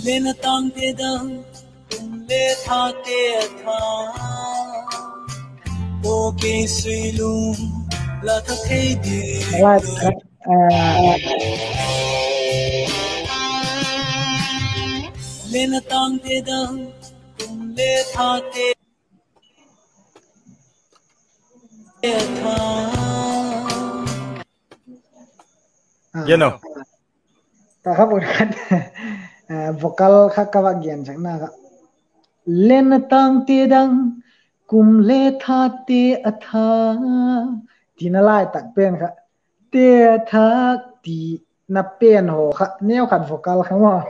Len a tangte dang, kum le thate a tha, aw kei sui lung la tha thei di. Len a tangte dang, kum le thate a tha. Gen o. Ta kha bun khat, vocal kha ka va gen sakna kha, len a tangte dang, kum le thate a tha, tina lai tak pen kha, te a thak tina pen haw kha neu khat vocal kha maw.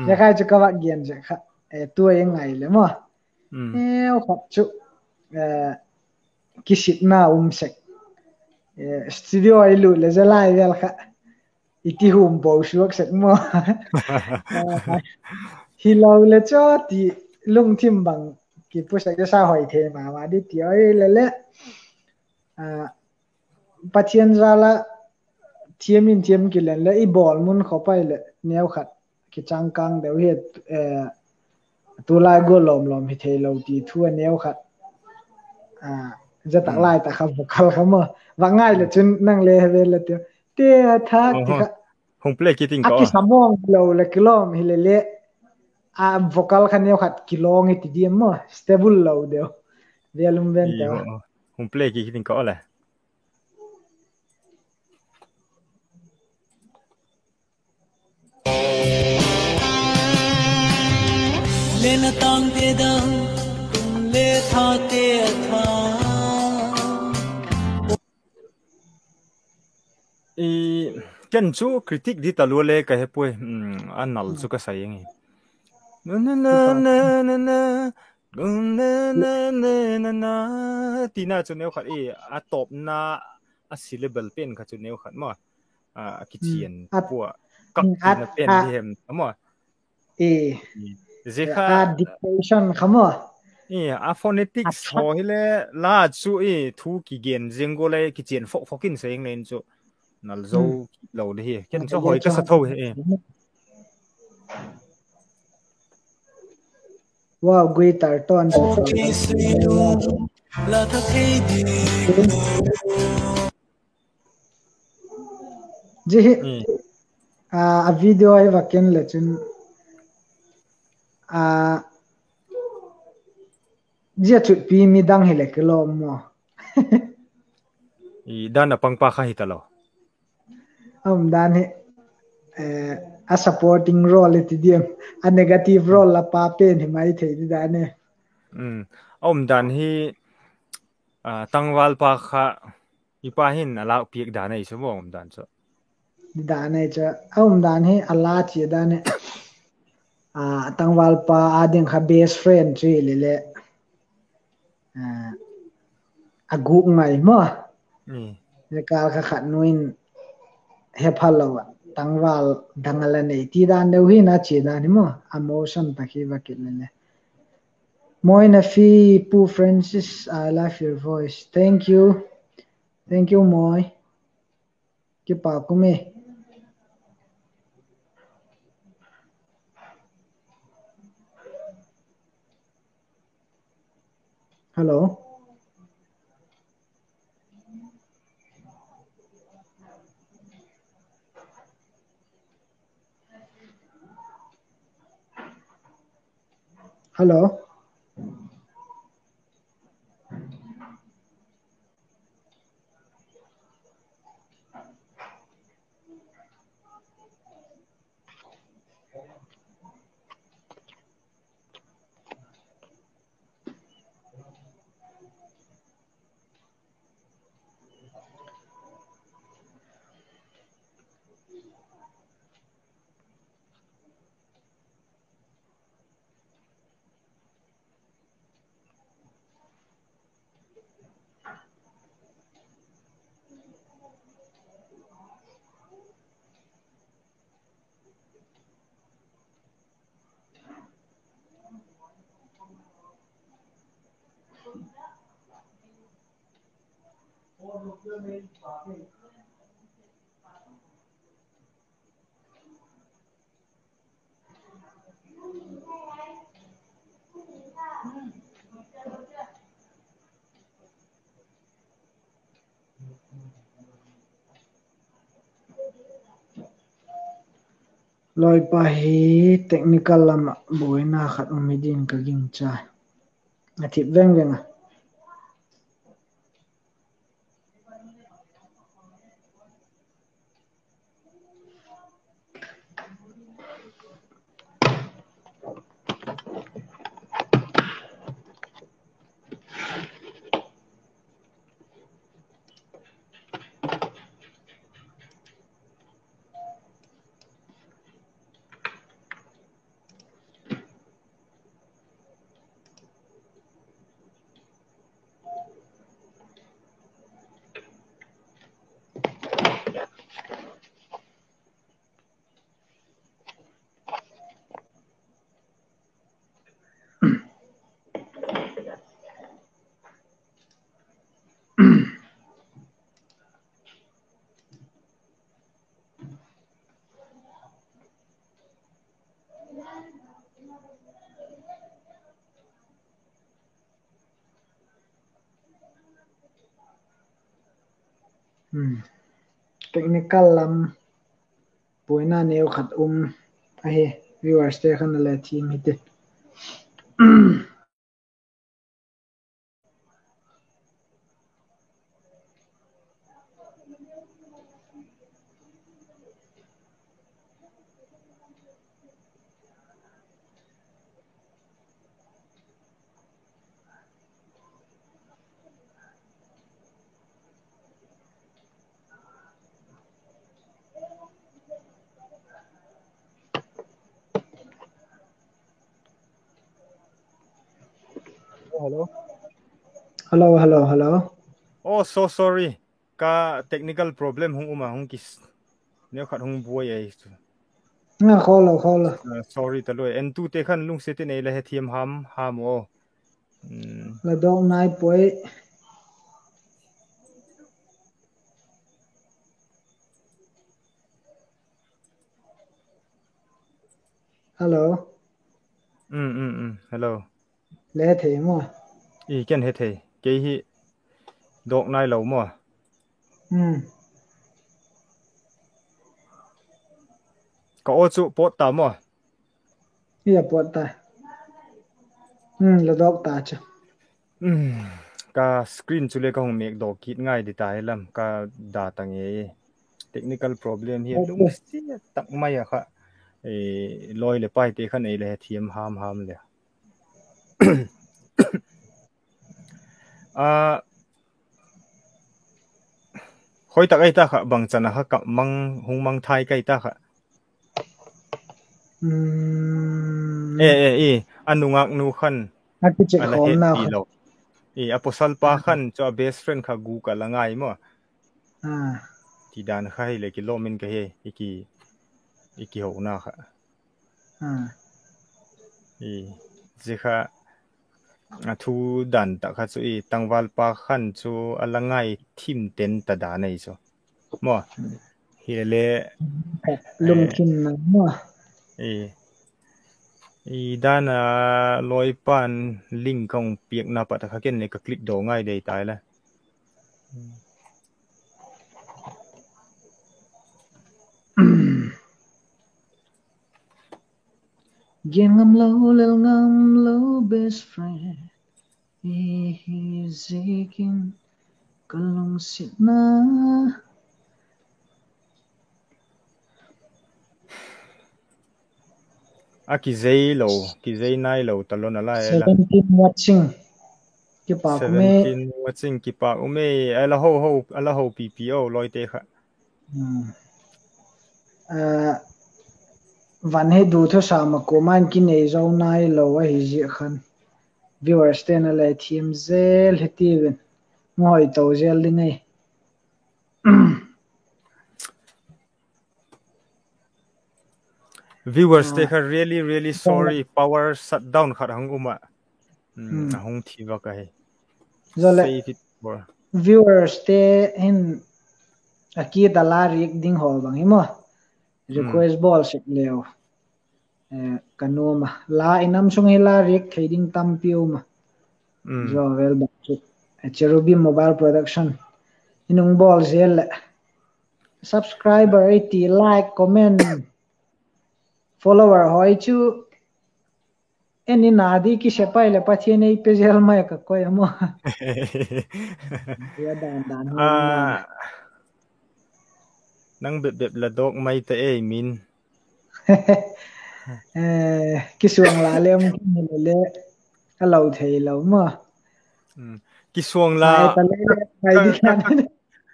Zia kha chu ka va gen sak kha, tua i ngai le maw. Neu khat chu kisitna um sek. Studio i lut leh zia lai vel kha i ti hum bo suak sek maw. Hilo le chu ti lungthim bang kipu sek zia sa hoi thei ma ma di ti oi le le. Pathian jal a thiam in thiam kilen leh i bawl mun khawp ai leh neu khat kichangkâng deu hi, tulai gual lawm lawm hi theilo ti thu a neu khat. Zia tak lai tak kha vocal kha maw, va ngai leh chun nang le he vel la ti, te a thak ti kha hung play kit ing ka, a kisa mawng lo leh kilawm hile le, a vocal kha neu khat kilawng i ti diam maw, stable lo deu. Vel um ven te, hung play kit ing ka le. Len a tangte dang, kum le thate a tha. Ken chu critic di talua le ka he puai, a nal chu ka sa ing e. Tina chu neu khat i, a tawpna, a syllable pen kha chu neu khat maw, a kichian pua, kap tina pen di hem maw. Zia kha dictation kha maw, a phonetics haw hile, la chu i thu kigen zing gual le kichian phok phok in sa ing le in chu nal zo lo le hi. Ken chu hoi ka sa tho hi. Wow, guitar tone. Zia hi a video i va ken le chun, zia chutpi midang hile kilawm maw. Dan a pangpa kha hi talo. A umdan hi, a supporting role i ti diam, a negative role la pa pen hi mai thei di dan e. A umdan hi, tangvalpa kha i pa hin a lâk piak dan ahi chu maw, umdan chu. Dan ahi chu, a umdan hi a la chia dan e. Tangvalpa â ding kha best friend chu hile le, a gûk ngai maw. Zia kâl kha khat nu in he phalo ah tangval dang a la nei ti dan deu hin a chia dan hi maw, a motion tak hi va kit le le. Moi Nafi, Pu Francis, I love your voice. Thank you. Thank you, Moi. Kipak um e. Hello. Hello. Lawipa hi technical lam ah buaina khat um hi din ka gingcha. A thip veng veng a. Technical lam buaina neu khat um ahi, viewers te khan a le thiam hi ti. Hello, hello, hello. Oh, so sorry. Ka technical problem hung um a, hung kis, neu khat hung buai ai chu. Nga khawl lo, khawl lo. Sorry ta loi. Entute khan lungsiat in ei la hethiam ham ham aw. La dawk nai puai. Hello. Hello. Le thei maw? I ken he thei. Kei hi dawk nai lo maw? Ka aw chu pawt ta maw? I a pawt ta. La dawk ta chu. Ka screen chu le ka hung mêk dawk kit ngai di ta hi lam ka da ta ngei. Technical problem hi a lungsiat tak mai a kha. Lawi leh paite khan ei le hethiam ham ham le. A, hoi tak ai ta kha, bangchan a kha ka mang, hung mangthai kai ta kha. E, e, i, a nungâk nu khan a la het ti lo. I, a pawsal pa khan chu a best friend kha gûk a la ngai maw. Ti dan kha hile kilawm in ka he, i kihona kha. Zia kha a thu dan tak kha chu i tangvalpa khan chu a la ngai thim ten ta dan ahi chu maw. Hile, i dan a lawipa'n link ka hung piakna pat a kha ken le ka click daw ngai dei tai la. Gen ngam lo, lel ngam lo, best friend i hi ziakin ka lungsiatna. A kizei lo, kizei nai lo ta lo na lai la. Seventeen watching. Kipak um e. Seventeen watching, kipak um e. A la ho ho, a la ho pipi o lawite kha. Van hi du thusam a kuama'n kinei zo nai lo ahi ziak khan viewers te'n a le thiam zel hi tiu in, ngawi to zel ding ei. Viewers te kha really, really sorry, power shutdown khat hung um ah, a hung thi vak ahi. Zawleh viewers te hin a kit a la react ding haw bang hi maw, request bawl sek leu ka nuam a. La i nam sung hi la react thei ding tampi um a. Zo vel bang chu Cherubim Mobile Production i nung bawl zel leh subscriber ei ti, like, comment, follower hoi chu, en in a di kise pai leh Pathian ei pe zel mai ka koi a maw. Nang bep bep la dawk mai ta ei min. Kisuang la le um khin hile le, a lo thei lo maw. Kisuang la,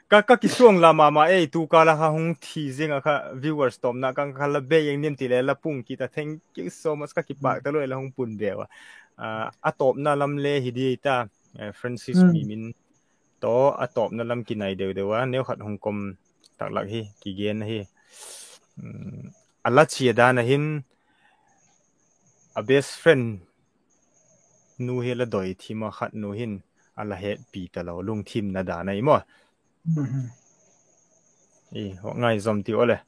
ka kisuang la ma ma ei, tu kâl a kha hung thi zing a kha viewers tawpna ka kha la bei eng nim ti le la pung kit a, thank you so much, ka kipâk talua la hung pun veu a. A tawpna lam le hi di ta, Francis Mimin tawh a tawpna lam kinai deu deu a, neukhat hung kom tak lak hi kigen ahi. A la chia dan a hin, a best friend nu hi la doi thim a, khat nu hin a la hetpi talo, lungthimna dan ahi maw. Ngaizom tiu le.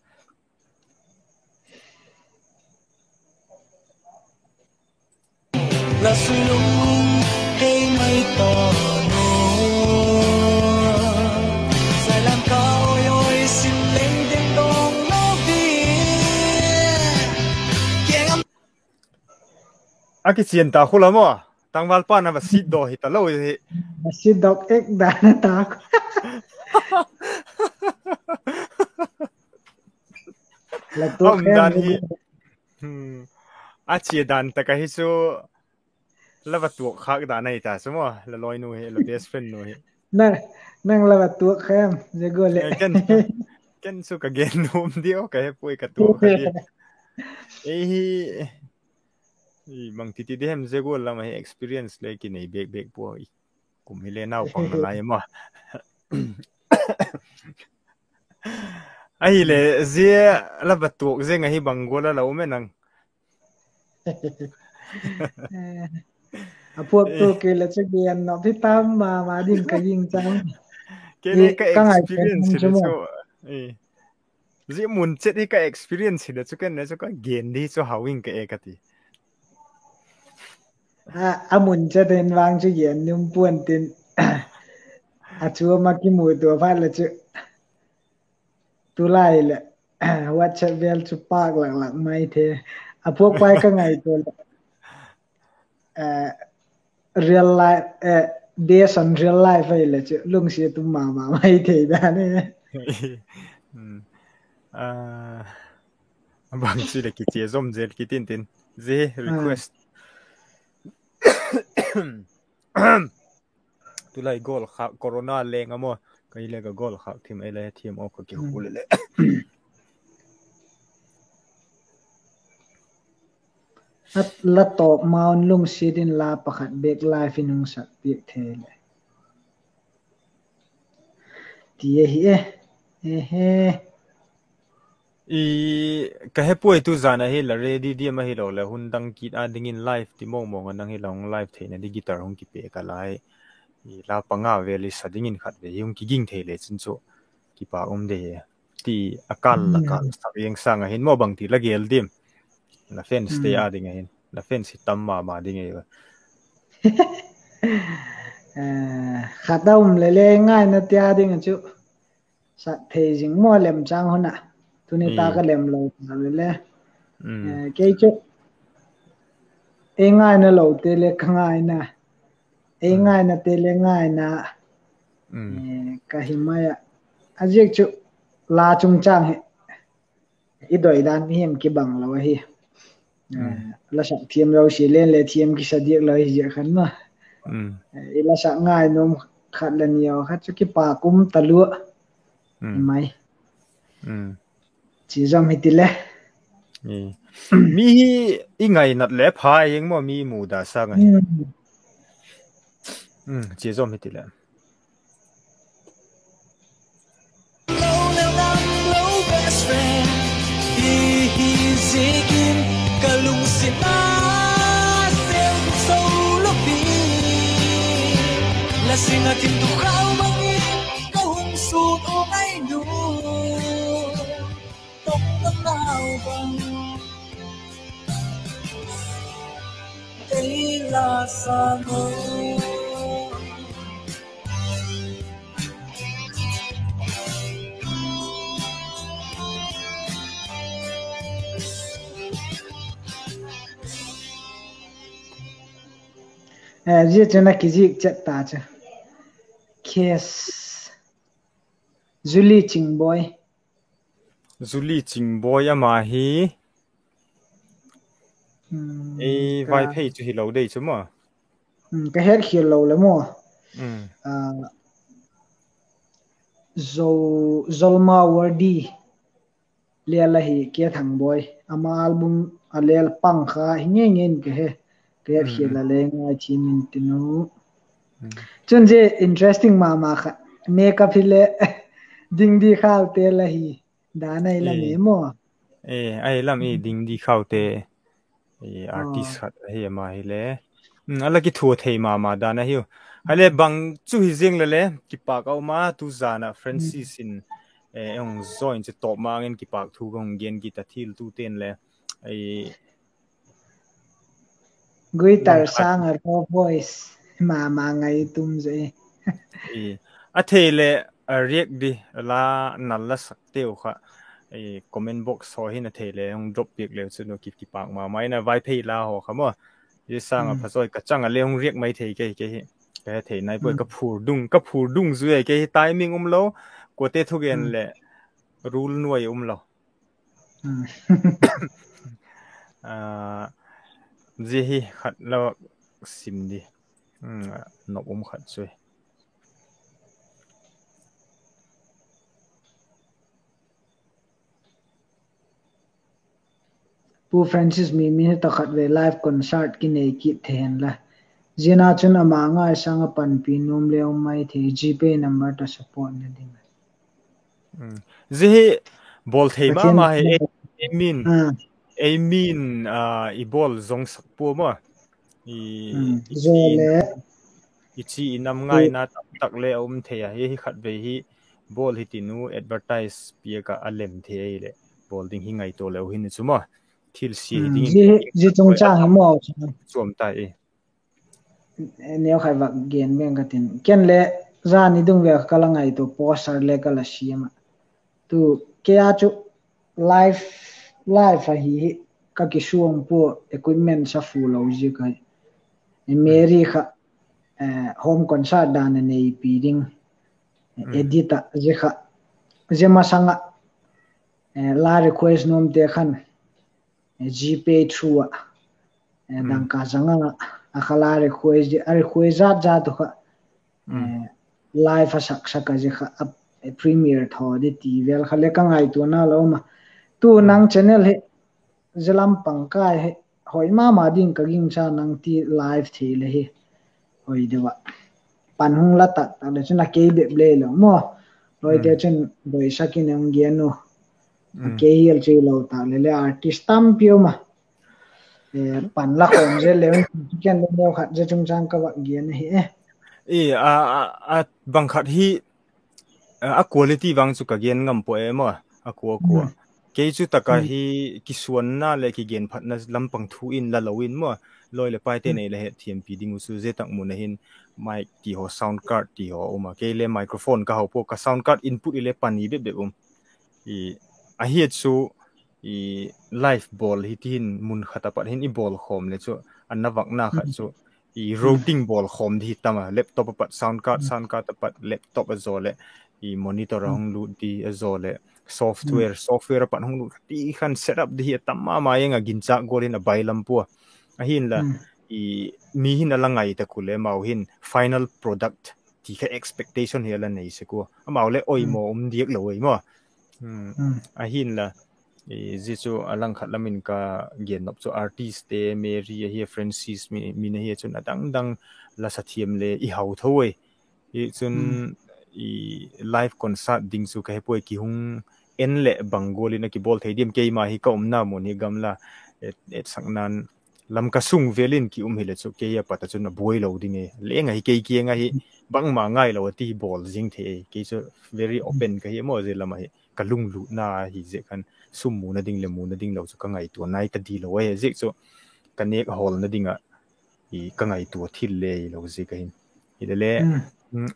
A kichian ta khu la maw, tangvalpa'n a va sitdok hi talo hi. A sitdok ek dan a ta khu. La tuak dan hi, a chia dan tak ahi chu, la va tuak khâk dan ahi ta chu maw, la lawinu hi, la best friend nu hi. Nang la va tuak kha em, zia gual leh? Ken chu ka gen nuam diu ka he puai, ka tuak kha di. Ei hi, bangti ti di hem, zia gual lam ahi experience le kinei bek bek pua, kum hile naupang nalai maw. Ahile zia la va tuak zeng ahi bang gual a la um e nang? A phuaktu kei le chu gen nop hi tam ma ma ding ka gingcha. Kei le ka experience hile chu, zia mun chet hi ka experience hile chu ken le chu ka gen di chu hau ing ka e ka ti. A mun chet hin vang chu gen nuam pua'n tin, a chuam a kimutua phat le chu, tulai leh WhatsApp vel chu pâk lak lak mai the. A phuak pai ka ngaitua leh, real life, based on real life ahile chu lungsiat um ma ma mai thei dan e. A bang chu leh kichia zom zel kit intin, zia request. Tulai goal khâk corona leng a maw, ka hile ka goal khâk thim ei le thiam aw ka kihu le le. La tawp ma un lungsiat in la pakhat bek live in hung sak piak thei le, ti ahi e. Ka he puai tu zan ahi la ready diam ahilo leh hun dang kit a dingin live ti mawng mawng a nang hi la hung live theina di guitar hung kipia ka lai. La panga vel i sa dingin khat vei hung kiging thei le chun chu kipâk um de hi. Ti a kâl la kâl sak eng sâng a hin maw bangti la gel diam? La fans te a ding a hin, la fans hi tam ma ma ding ei. Khat a um le le ngaina tia ding a chu sak thei zing maw lemchâng hun a. Tuni ta ka lem lo ta le le, kei chu ei ngaina lote le ka ngaina, ei ngainate le ngaina ka hi mai a. A ziak chu la chungchâng hi i doi dan mihing kibang lo ahi. La sak thiam lo sia len le thiam kisa diak lo hi ziak khan maw. I la sak ngai nuam khat le ni a khat chu kipâk um talua mai. Chi zom hi ti le, mi hi i ngainat le pha eng maw, mi muda sâng ahi. Chi zom hi ti le, ka lungsiat a sel zo lo pi, la sing a tin tu khau mang in ka hung sut u ngai nu. Tawk na nau bang ei la sa lo. Zia chun a kizik chet ta chu. Kes, Julie Chingboi. Julie Chingboi ama hi ei Vaiphei chu hilo dei chu maw. Ka hetkhial lo le maw. Zolma Wardi lel ahi, K Thangboi. Ama album a lel pang kha hi ngei ngei in ka he. Ka hetkhial a le ngaithiam intin u. Chun zia interesting ma ma khat, makeup hile Dingdi Khaute la hi. Dan ahi lam e maw. Ahi lam e, Dingdi Khaute artist khat ahi ama hile. A la kithua thei ma ma dan ahiu. Hale bang chu hi ziang le le kipâk a um a, tu zan ah Francis in hung join chu tawp ma ngin kipâk thu ka hung gen kit a, thiltute'n le guitar sâng a raw voice ma ma ngai tum zai. A thei leh react di la, nal la sakteu kha comment box haw hin a thei leh hung drop piak leu chun kipâk ma ma in a, Vaiphei la haw kha maw. Zia sâng ah phazawi ka chang a le hung react mai thei kei, kei hi ka he thei nai puai, ka phurdung, ka phurdung zui ai, kei hi timing umlo, kuate thugen leh rule nuai umlo. Zia hi khat la sim di, nop um khat chu. Pu Francis, mi minute khat vei live concert kinei kit thei hen la. Zia na chun ama ngai sâng ah panpi nuam le um mai thei, GPay number tawh supportna ding. Zia hi bawl thei ma ma hi, ei min, ei min i bawl zong sak pua maw. I chi i nam ngaina tam tak le a um thei a, hi hi khatvei hi bawl hi tin u, advertise piak ah a lem thei ahileh bawl ding hi ngaitua leu hin chu maw, thilsia hi ding, zia chungchâng hi maw, chuam ta i. Neukhat vak gen beng ka tin, ken le zani dungvêl kha ka la ngaitua, poster le ka la siam a. Tu kei a chu live, live ahi hi, ka kisuang pua, equipment sa fu lo ziak ahi. Mary kha home concert dan a neipi ding, edit ah zia kha, zia masang ah la request nuamte khan GPay through ah dangka zang a, a kha la request, a request zat zat uh kha live a sak sak a zia kha premiere thaw di ti vêl kha le ka ngaituana lo um a. Tu nang channel hi zia lam pang kai hi hoi ma ma ding ka gingcha, nang ti live thei le hi hoi deu a. Pan hung la tak tak le chun a kei bep le lo maw. Lawite chun doisak in hung gen u. A kei hial chu lo tak le le artist tampi um a. Pan la khawm zel le un, ken le neukhat zia chungchâng ka vak gen ahi e. Bang khat hi a quality vang chu ka gen ngam pua e maw. A kua kua, kei chu tak a hi kisuanna leh kigenphatna lam pang thu in la lo in maw, lawi leh paite nei la hetthiampi ding uh chu zia tak mun a hin mic ti haw, sound card ti haw um a, kei le microphone ka hau pua, ka sound card input i le pani bep bep um. Ahia chu live bawl hi ti hin mun khat a pat hin i bawl khawm le chu a na vakna khat chu routing bawl khawm di hi tam a, laptop a pat sound card, sound card a pat laptop a zaw leh monitor a hung lut di a zaw leh software, software a pat hung lut kha ti khan set up di hi a tam ma ma eng a, ginchâk gual in a bailam pua. Ahinla mi hin a la ngai tak u le amau hin final product ti kha expectation hi a la nei sek ua, amau le oimaw um diak lo ei maw. Ahinla zia chu a langkhat lam in ka gen nop chu artistte, Mary ahi a, Francis min ahi a, chun a dang dang la sa thiam le i hau tho ei. Chun live concert ding chu ka he puai, ki hung en leh bang gual in a kibawl thei diam, keima hi ka umna mun hi gamla etsakna'n Lamka sung vêl in ki um hileh chu kei a pat a chun a buai lo ding e, leng ahi kei kiang ahi, bangma ngailo a ti hi bawl zing thei ei. Kei chu very open ka hi maw, zia lam ahi ka lunglutna ahi ziak khan sum muna ding leh muna ding lo chu ka ngaitua nai ta di lo ahi ziak chu ka nêk hawlna ding ah ka ngaitua thil le hilo ziak ahin. Hilele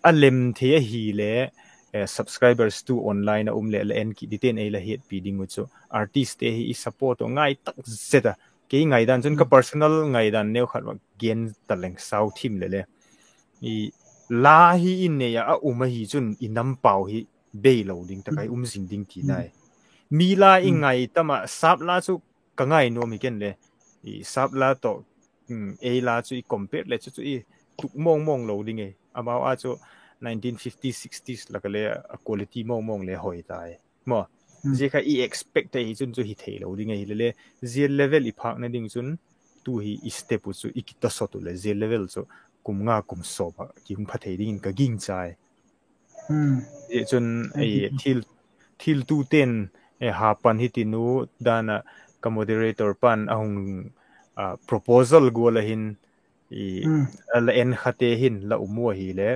a lem thei ahile subscribers tu online a um leh la en kit dingte'n ei la hetpi ding uh chu artistte hi i support uh ngai tak zet a, Kei ngaidan chun ka personal ngaidan neu khat va gen ta leng sau thim le le. La hi i nei ah a um ahi chun i nam pau hi bei lo ding tak ah i um zing ding ti nai. Mi la i ngai tam ah, sap la chu ka ngai nuam hi ken le. Sap la tawh ei la chu i compare le chu chu i tuk mawng mawng lo ding e. Amau a chu nineteen fifties, sixties lak a le a quality mawng mawng le hoi tai maw. Zia kha i expect thei hi chun chu hi thei lo ding ahi le le, zia level i phâkna ding chun tu hi i step uh chu i kitawsawt uh leh zia level chu kum nga kum sawm ah ki hung pha thei dingin ka gingchai. Zia chun thiltute'n, hapan hi tinu dan ah ka moderator pa'n a hung proposal gual a hin, la en khate hin la um u ahile,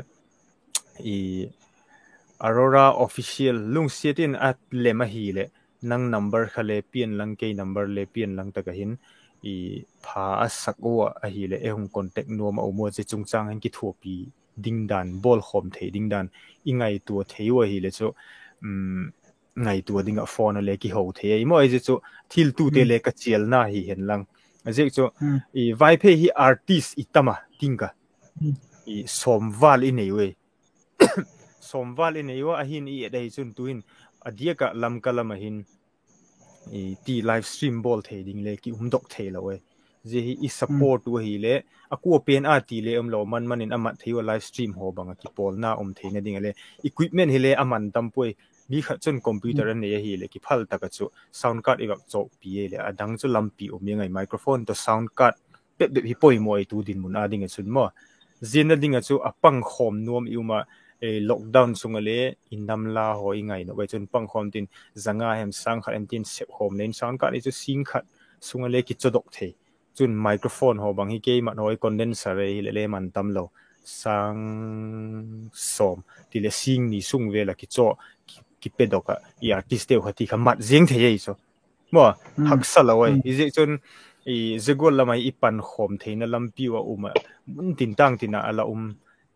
Aurora Official lungsiat in a lem ahileh, nang number kha le pian lang, kei number le pian lang tak ah hin, pha a sak ua ahileh ei hung contact nuam a um ua, zia chungchâng hin kithuapi ding dan, bawlkhawm thei ding dan i ngaitua thei u ahile chu, ngaitua ding ah phone a le kiho thei ahi maw. Zia chu thiltute le ka chialna hi hen lang. A ziak chu Vaiphei hi artist i tam a ting ka, sawm val i nei u e. Sawm val i nei ua, ahin i et ahi chun tuhin a diak ah Lamka lam ah hin ti live stream bawl thei ding le ki umdok theilo e. Zia hi i support u ahile, a kua pen a ti le umlo, man man in a mat thei ua live stream haw bang ah kipawlna um theina ding a le equipment hile a man tam puai. Mi khat chun computer a nei ahileh kiphal tak ah chu sound card i vak chawkpi ahileh, a dang chu lampi um ing ai, microphone tawh sound card bep bep hi poimaw i tu dinmun a ding ah chun maw. Ziana ding ah chu a pangkhawm nuam i um ah, lockdown sung a le i nam la haw i ngai nop ai chun pangkhawm tin, za nga hem sâng khat em tin sep khawm le in sound card i chu sîng khat sung a le kichawdok thei. Chun microphone haw bang hi keimat haw i condenser e hile le man tam lo, sâng sawm ti leh sîng ni sung vel ah kichaw, kipedok ah i artistteu kha ti kha mat ziang thei ahi chu maw. Haksa lo ai, i ziak chun zia gual lam ah i pankhawm theina lampi u a um ah, mun tin tâng tin ah a la um,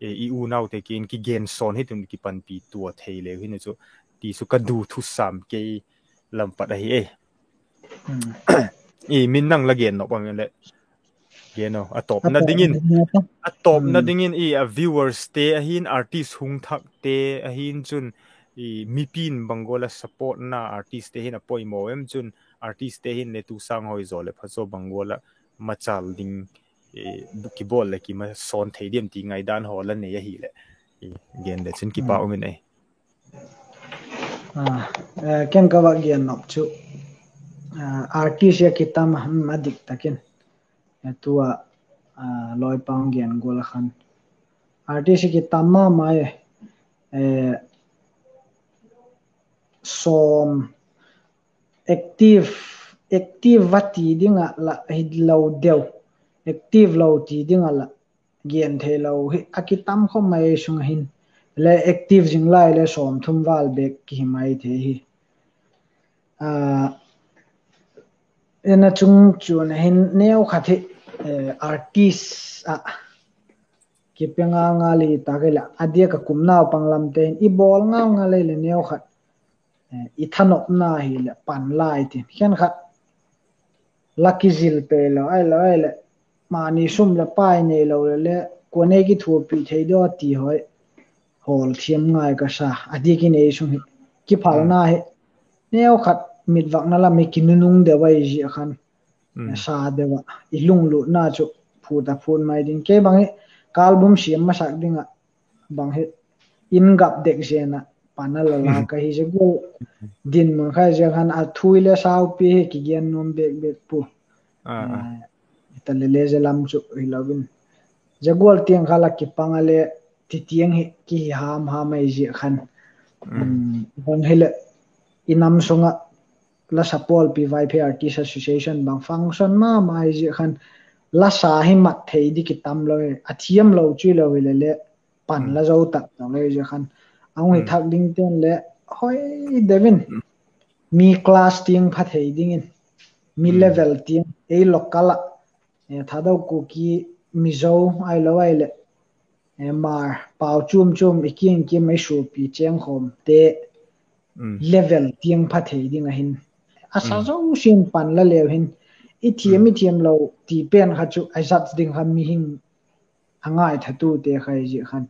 i unaute kiang in kigen sawn hi tun kipanpi tua thei leu hin chu, ti chu ka du thusam kei lam pat ahi e. I min nang la gen nop a le, gen aw, a tawpna dingin, a tawpna dingin i a viewers te ahin, artist hung thakte ahin chun, mipi'n bang gual a supportna artistte hin a poimaw em chun, artistte hin le tu sâng hoi zaw leh pha zaw bang gual ah machal ding kibawl leh kimasawn thei diam ti ngaidan haw la nei ahileh, gen le chun kipak um in ei. Ken ka va gen nop chu, artist a kitam a, a dik tak in, tu a, lawipang gen gual a khan, artist a kitam ma mai, sawm, active, active va ti ding ah la hilo deu, active lo ti ding ah la gen theilo hi a kitam khawp mai sung a hin, le active zing lai le sawmthum val bek kihi mai thei hi. Ena chung chuan a hin neu khat hi, artist ah kipe ngal ngal i tak leh a diak a kum naupang lamte hin i bawl ngal ngal leh neu khat i thanopna hileh pan lai tin khenkhat la kizil pei lo ai lo ai leh, mani sum leh pai neilo leh le, kuan ei kithuapi thei diam ti hoi hawl thiam ngai ka sa. A diak in ei sung hi kiphalna hi neu khat mitvakna lam hi kinunung deu ai zia khan, sa deu ah i lunglutna chu phut a phut mai ding. Kei bang hi ka album siam masak ding ah bang hi in gap dek zen ah pan a la lak ahi, zia gual dinmun kha zia khan a thu i le saupi hi kigen nuam bek bek pu. Ta le le zia lam chu hilo in, zia gual tiang kha la kipang a le ti tiang hi kihi ham ham ai zia khan, bang hileh i nam sung ah la support pi Vaiphei Artist Association bang function ma ma ai zia khan, la sa hi mat thei di kitam lo, a thiam lo chu hilo hileh le pan la zo tak tak lo zia khan, a hung hi thak dingte'n le hoi deu in, mi class tiang pha thei dingin, mi level tiang, ei local ah, Thadou, Kuki, Mizo ai lo ai leh, Hmar, pau chuam chuam i kiang kim ei suapi chêngkhawmte level tiang pha thei ding a hin, a sa zosia'n pan la leu hin, I thiam, i thiam lo ti pen kha chu a judge ding kha mihing a ngaithatute kha i zi khan.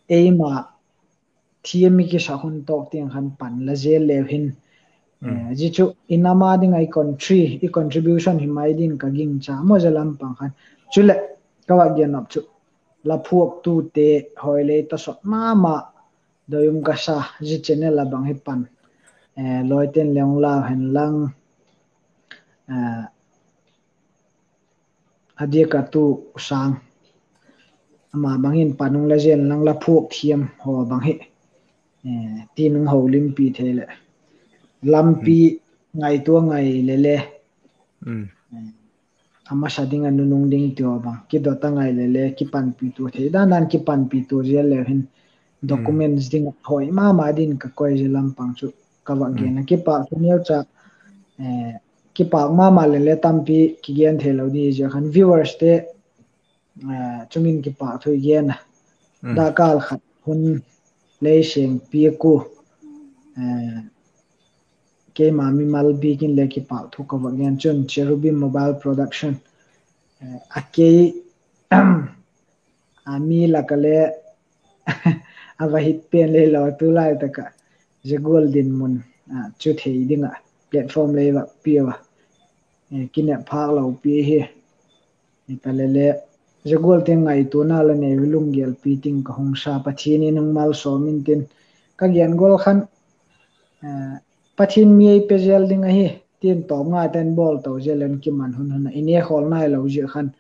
Eima thiam i kisak hun tawk tiang khan pan la zel leu hin, zia chu i nam a ding a i country, i contribution hi mai ding ka gingcha maw zia lam pang khan. Chuleh ka va gen nop chu la phuaktute hawi lei ta sot ma ma doi um ka sa, zia channel a bang hi pan lawite'n le hung lau hen lang, a diak a tu sâng, ama bang hin pan hung la zel lang la phuak thiam haw bang hi tin hung holimpi thei leh, lampi ngaitua ngai le le, a masa ding a nunung ding ti haw bang kidot a ngai le le kipanpitua thei dan dan kipanpitua zel leu hin documents ding a hawi ma ma ding ka koi zia lam pang chu ka va gen a. Kipâk thu neucha, kipâk ma ma le le tampi kigen theilo di zia khan viewerste chung in kipâk thu i gen a. Dakkal khat hun lei seng piak u keima mimal bik in le kipâk thu ka va gen chun Cherubim Mobile Production, a kei a mi lak a le a va hit pen le lo, tulai tak ah zia gual dinmun chu thei ding ah platform lei va piau a, kinep phâk lo pi hi. Hita le le, zia gual tiang ngaituana la nei u lunggêlpi ting ka hung sa, Pathian in hung malsawm intin, ka gen gual khan Pathian mi ei pe zel ding ahi tin tawmnga ten bawl to zel in kiman hun hun ah i ne khawl nailo zia khan,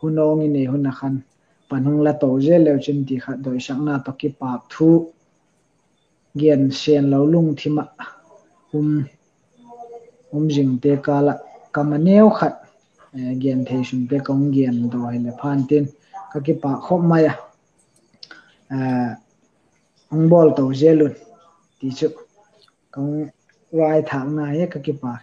hun awng i nei hun a khan pan hung la to zel leu chin ti kha doisakna tawh kipâk thu gen sen lo lungthim ah um, um zingte kâl ah kam a neu khat gen thei sunte ka hung gen daw hileh phan tin, ka kipâk khop mai a, hung bawl to zel un ti chu ka hung raithâkna hi ka kipâk.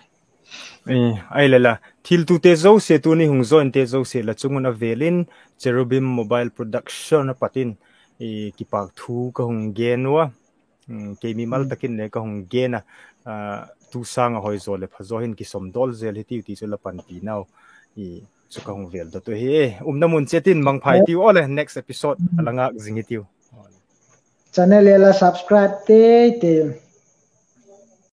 Ahile la thiltute zosia, tuni hung jointe zosia la chung un a vêl in Cherubim Mobile Production a pat in kipâk thu ka hung gen ua, kei mimal tak in le ka hung gen a, tu sâng a hoi zaw leh pha zaw hin kisawmdawl zel hitiu ti chu la panpinau chu ka hung vêl dot u hi. Umna mun chiat in mangpha hitiu, awle next episode a la ngâk zing hitiu. Channel le la subscribe tei tei un.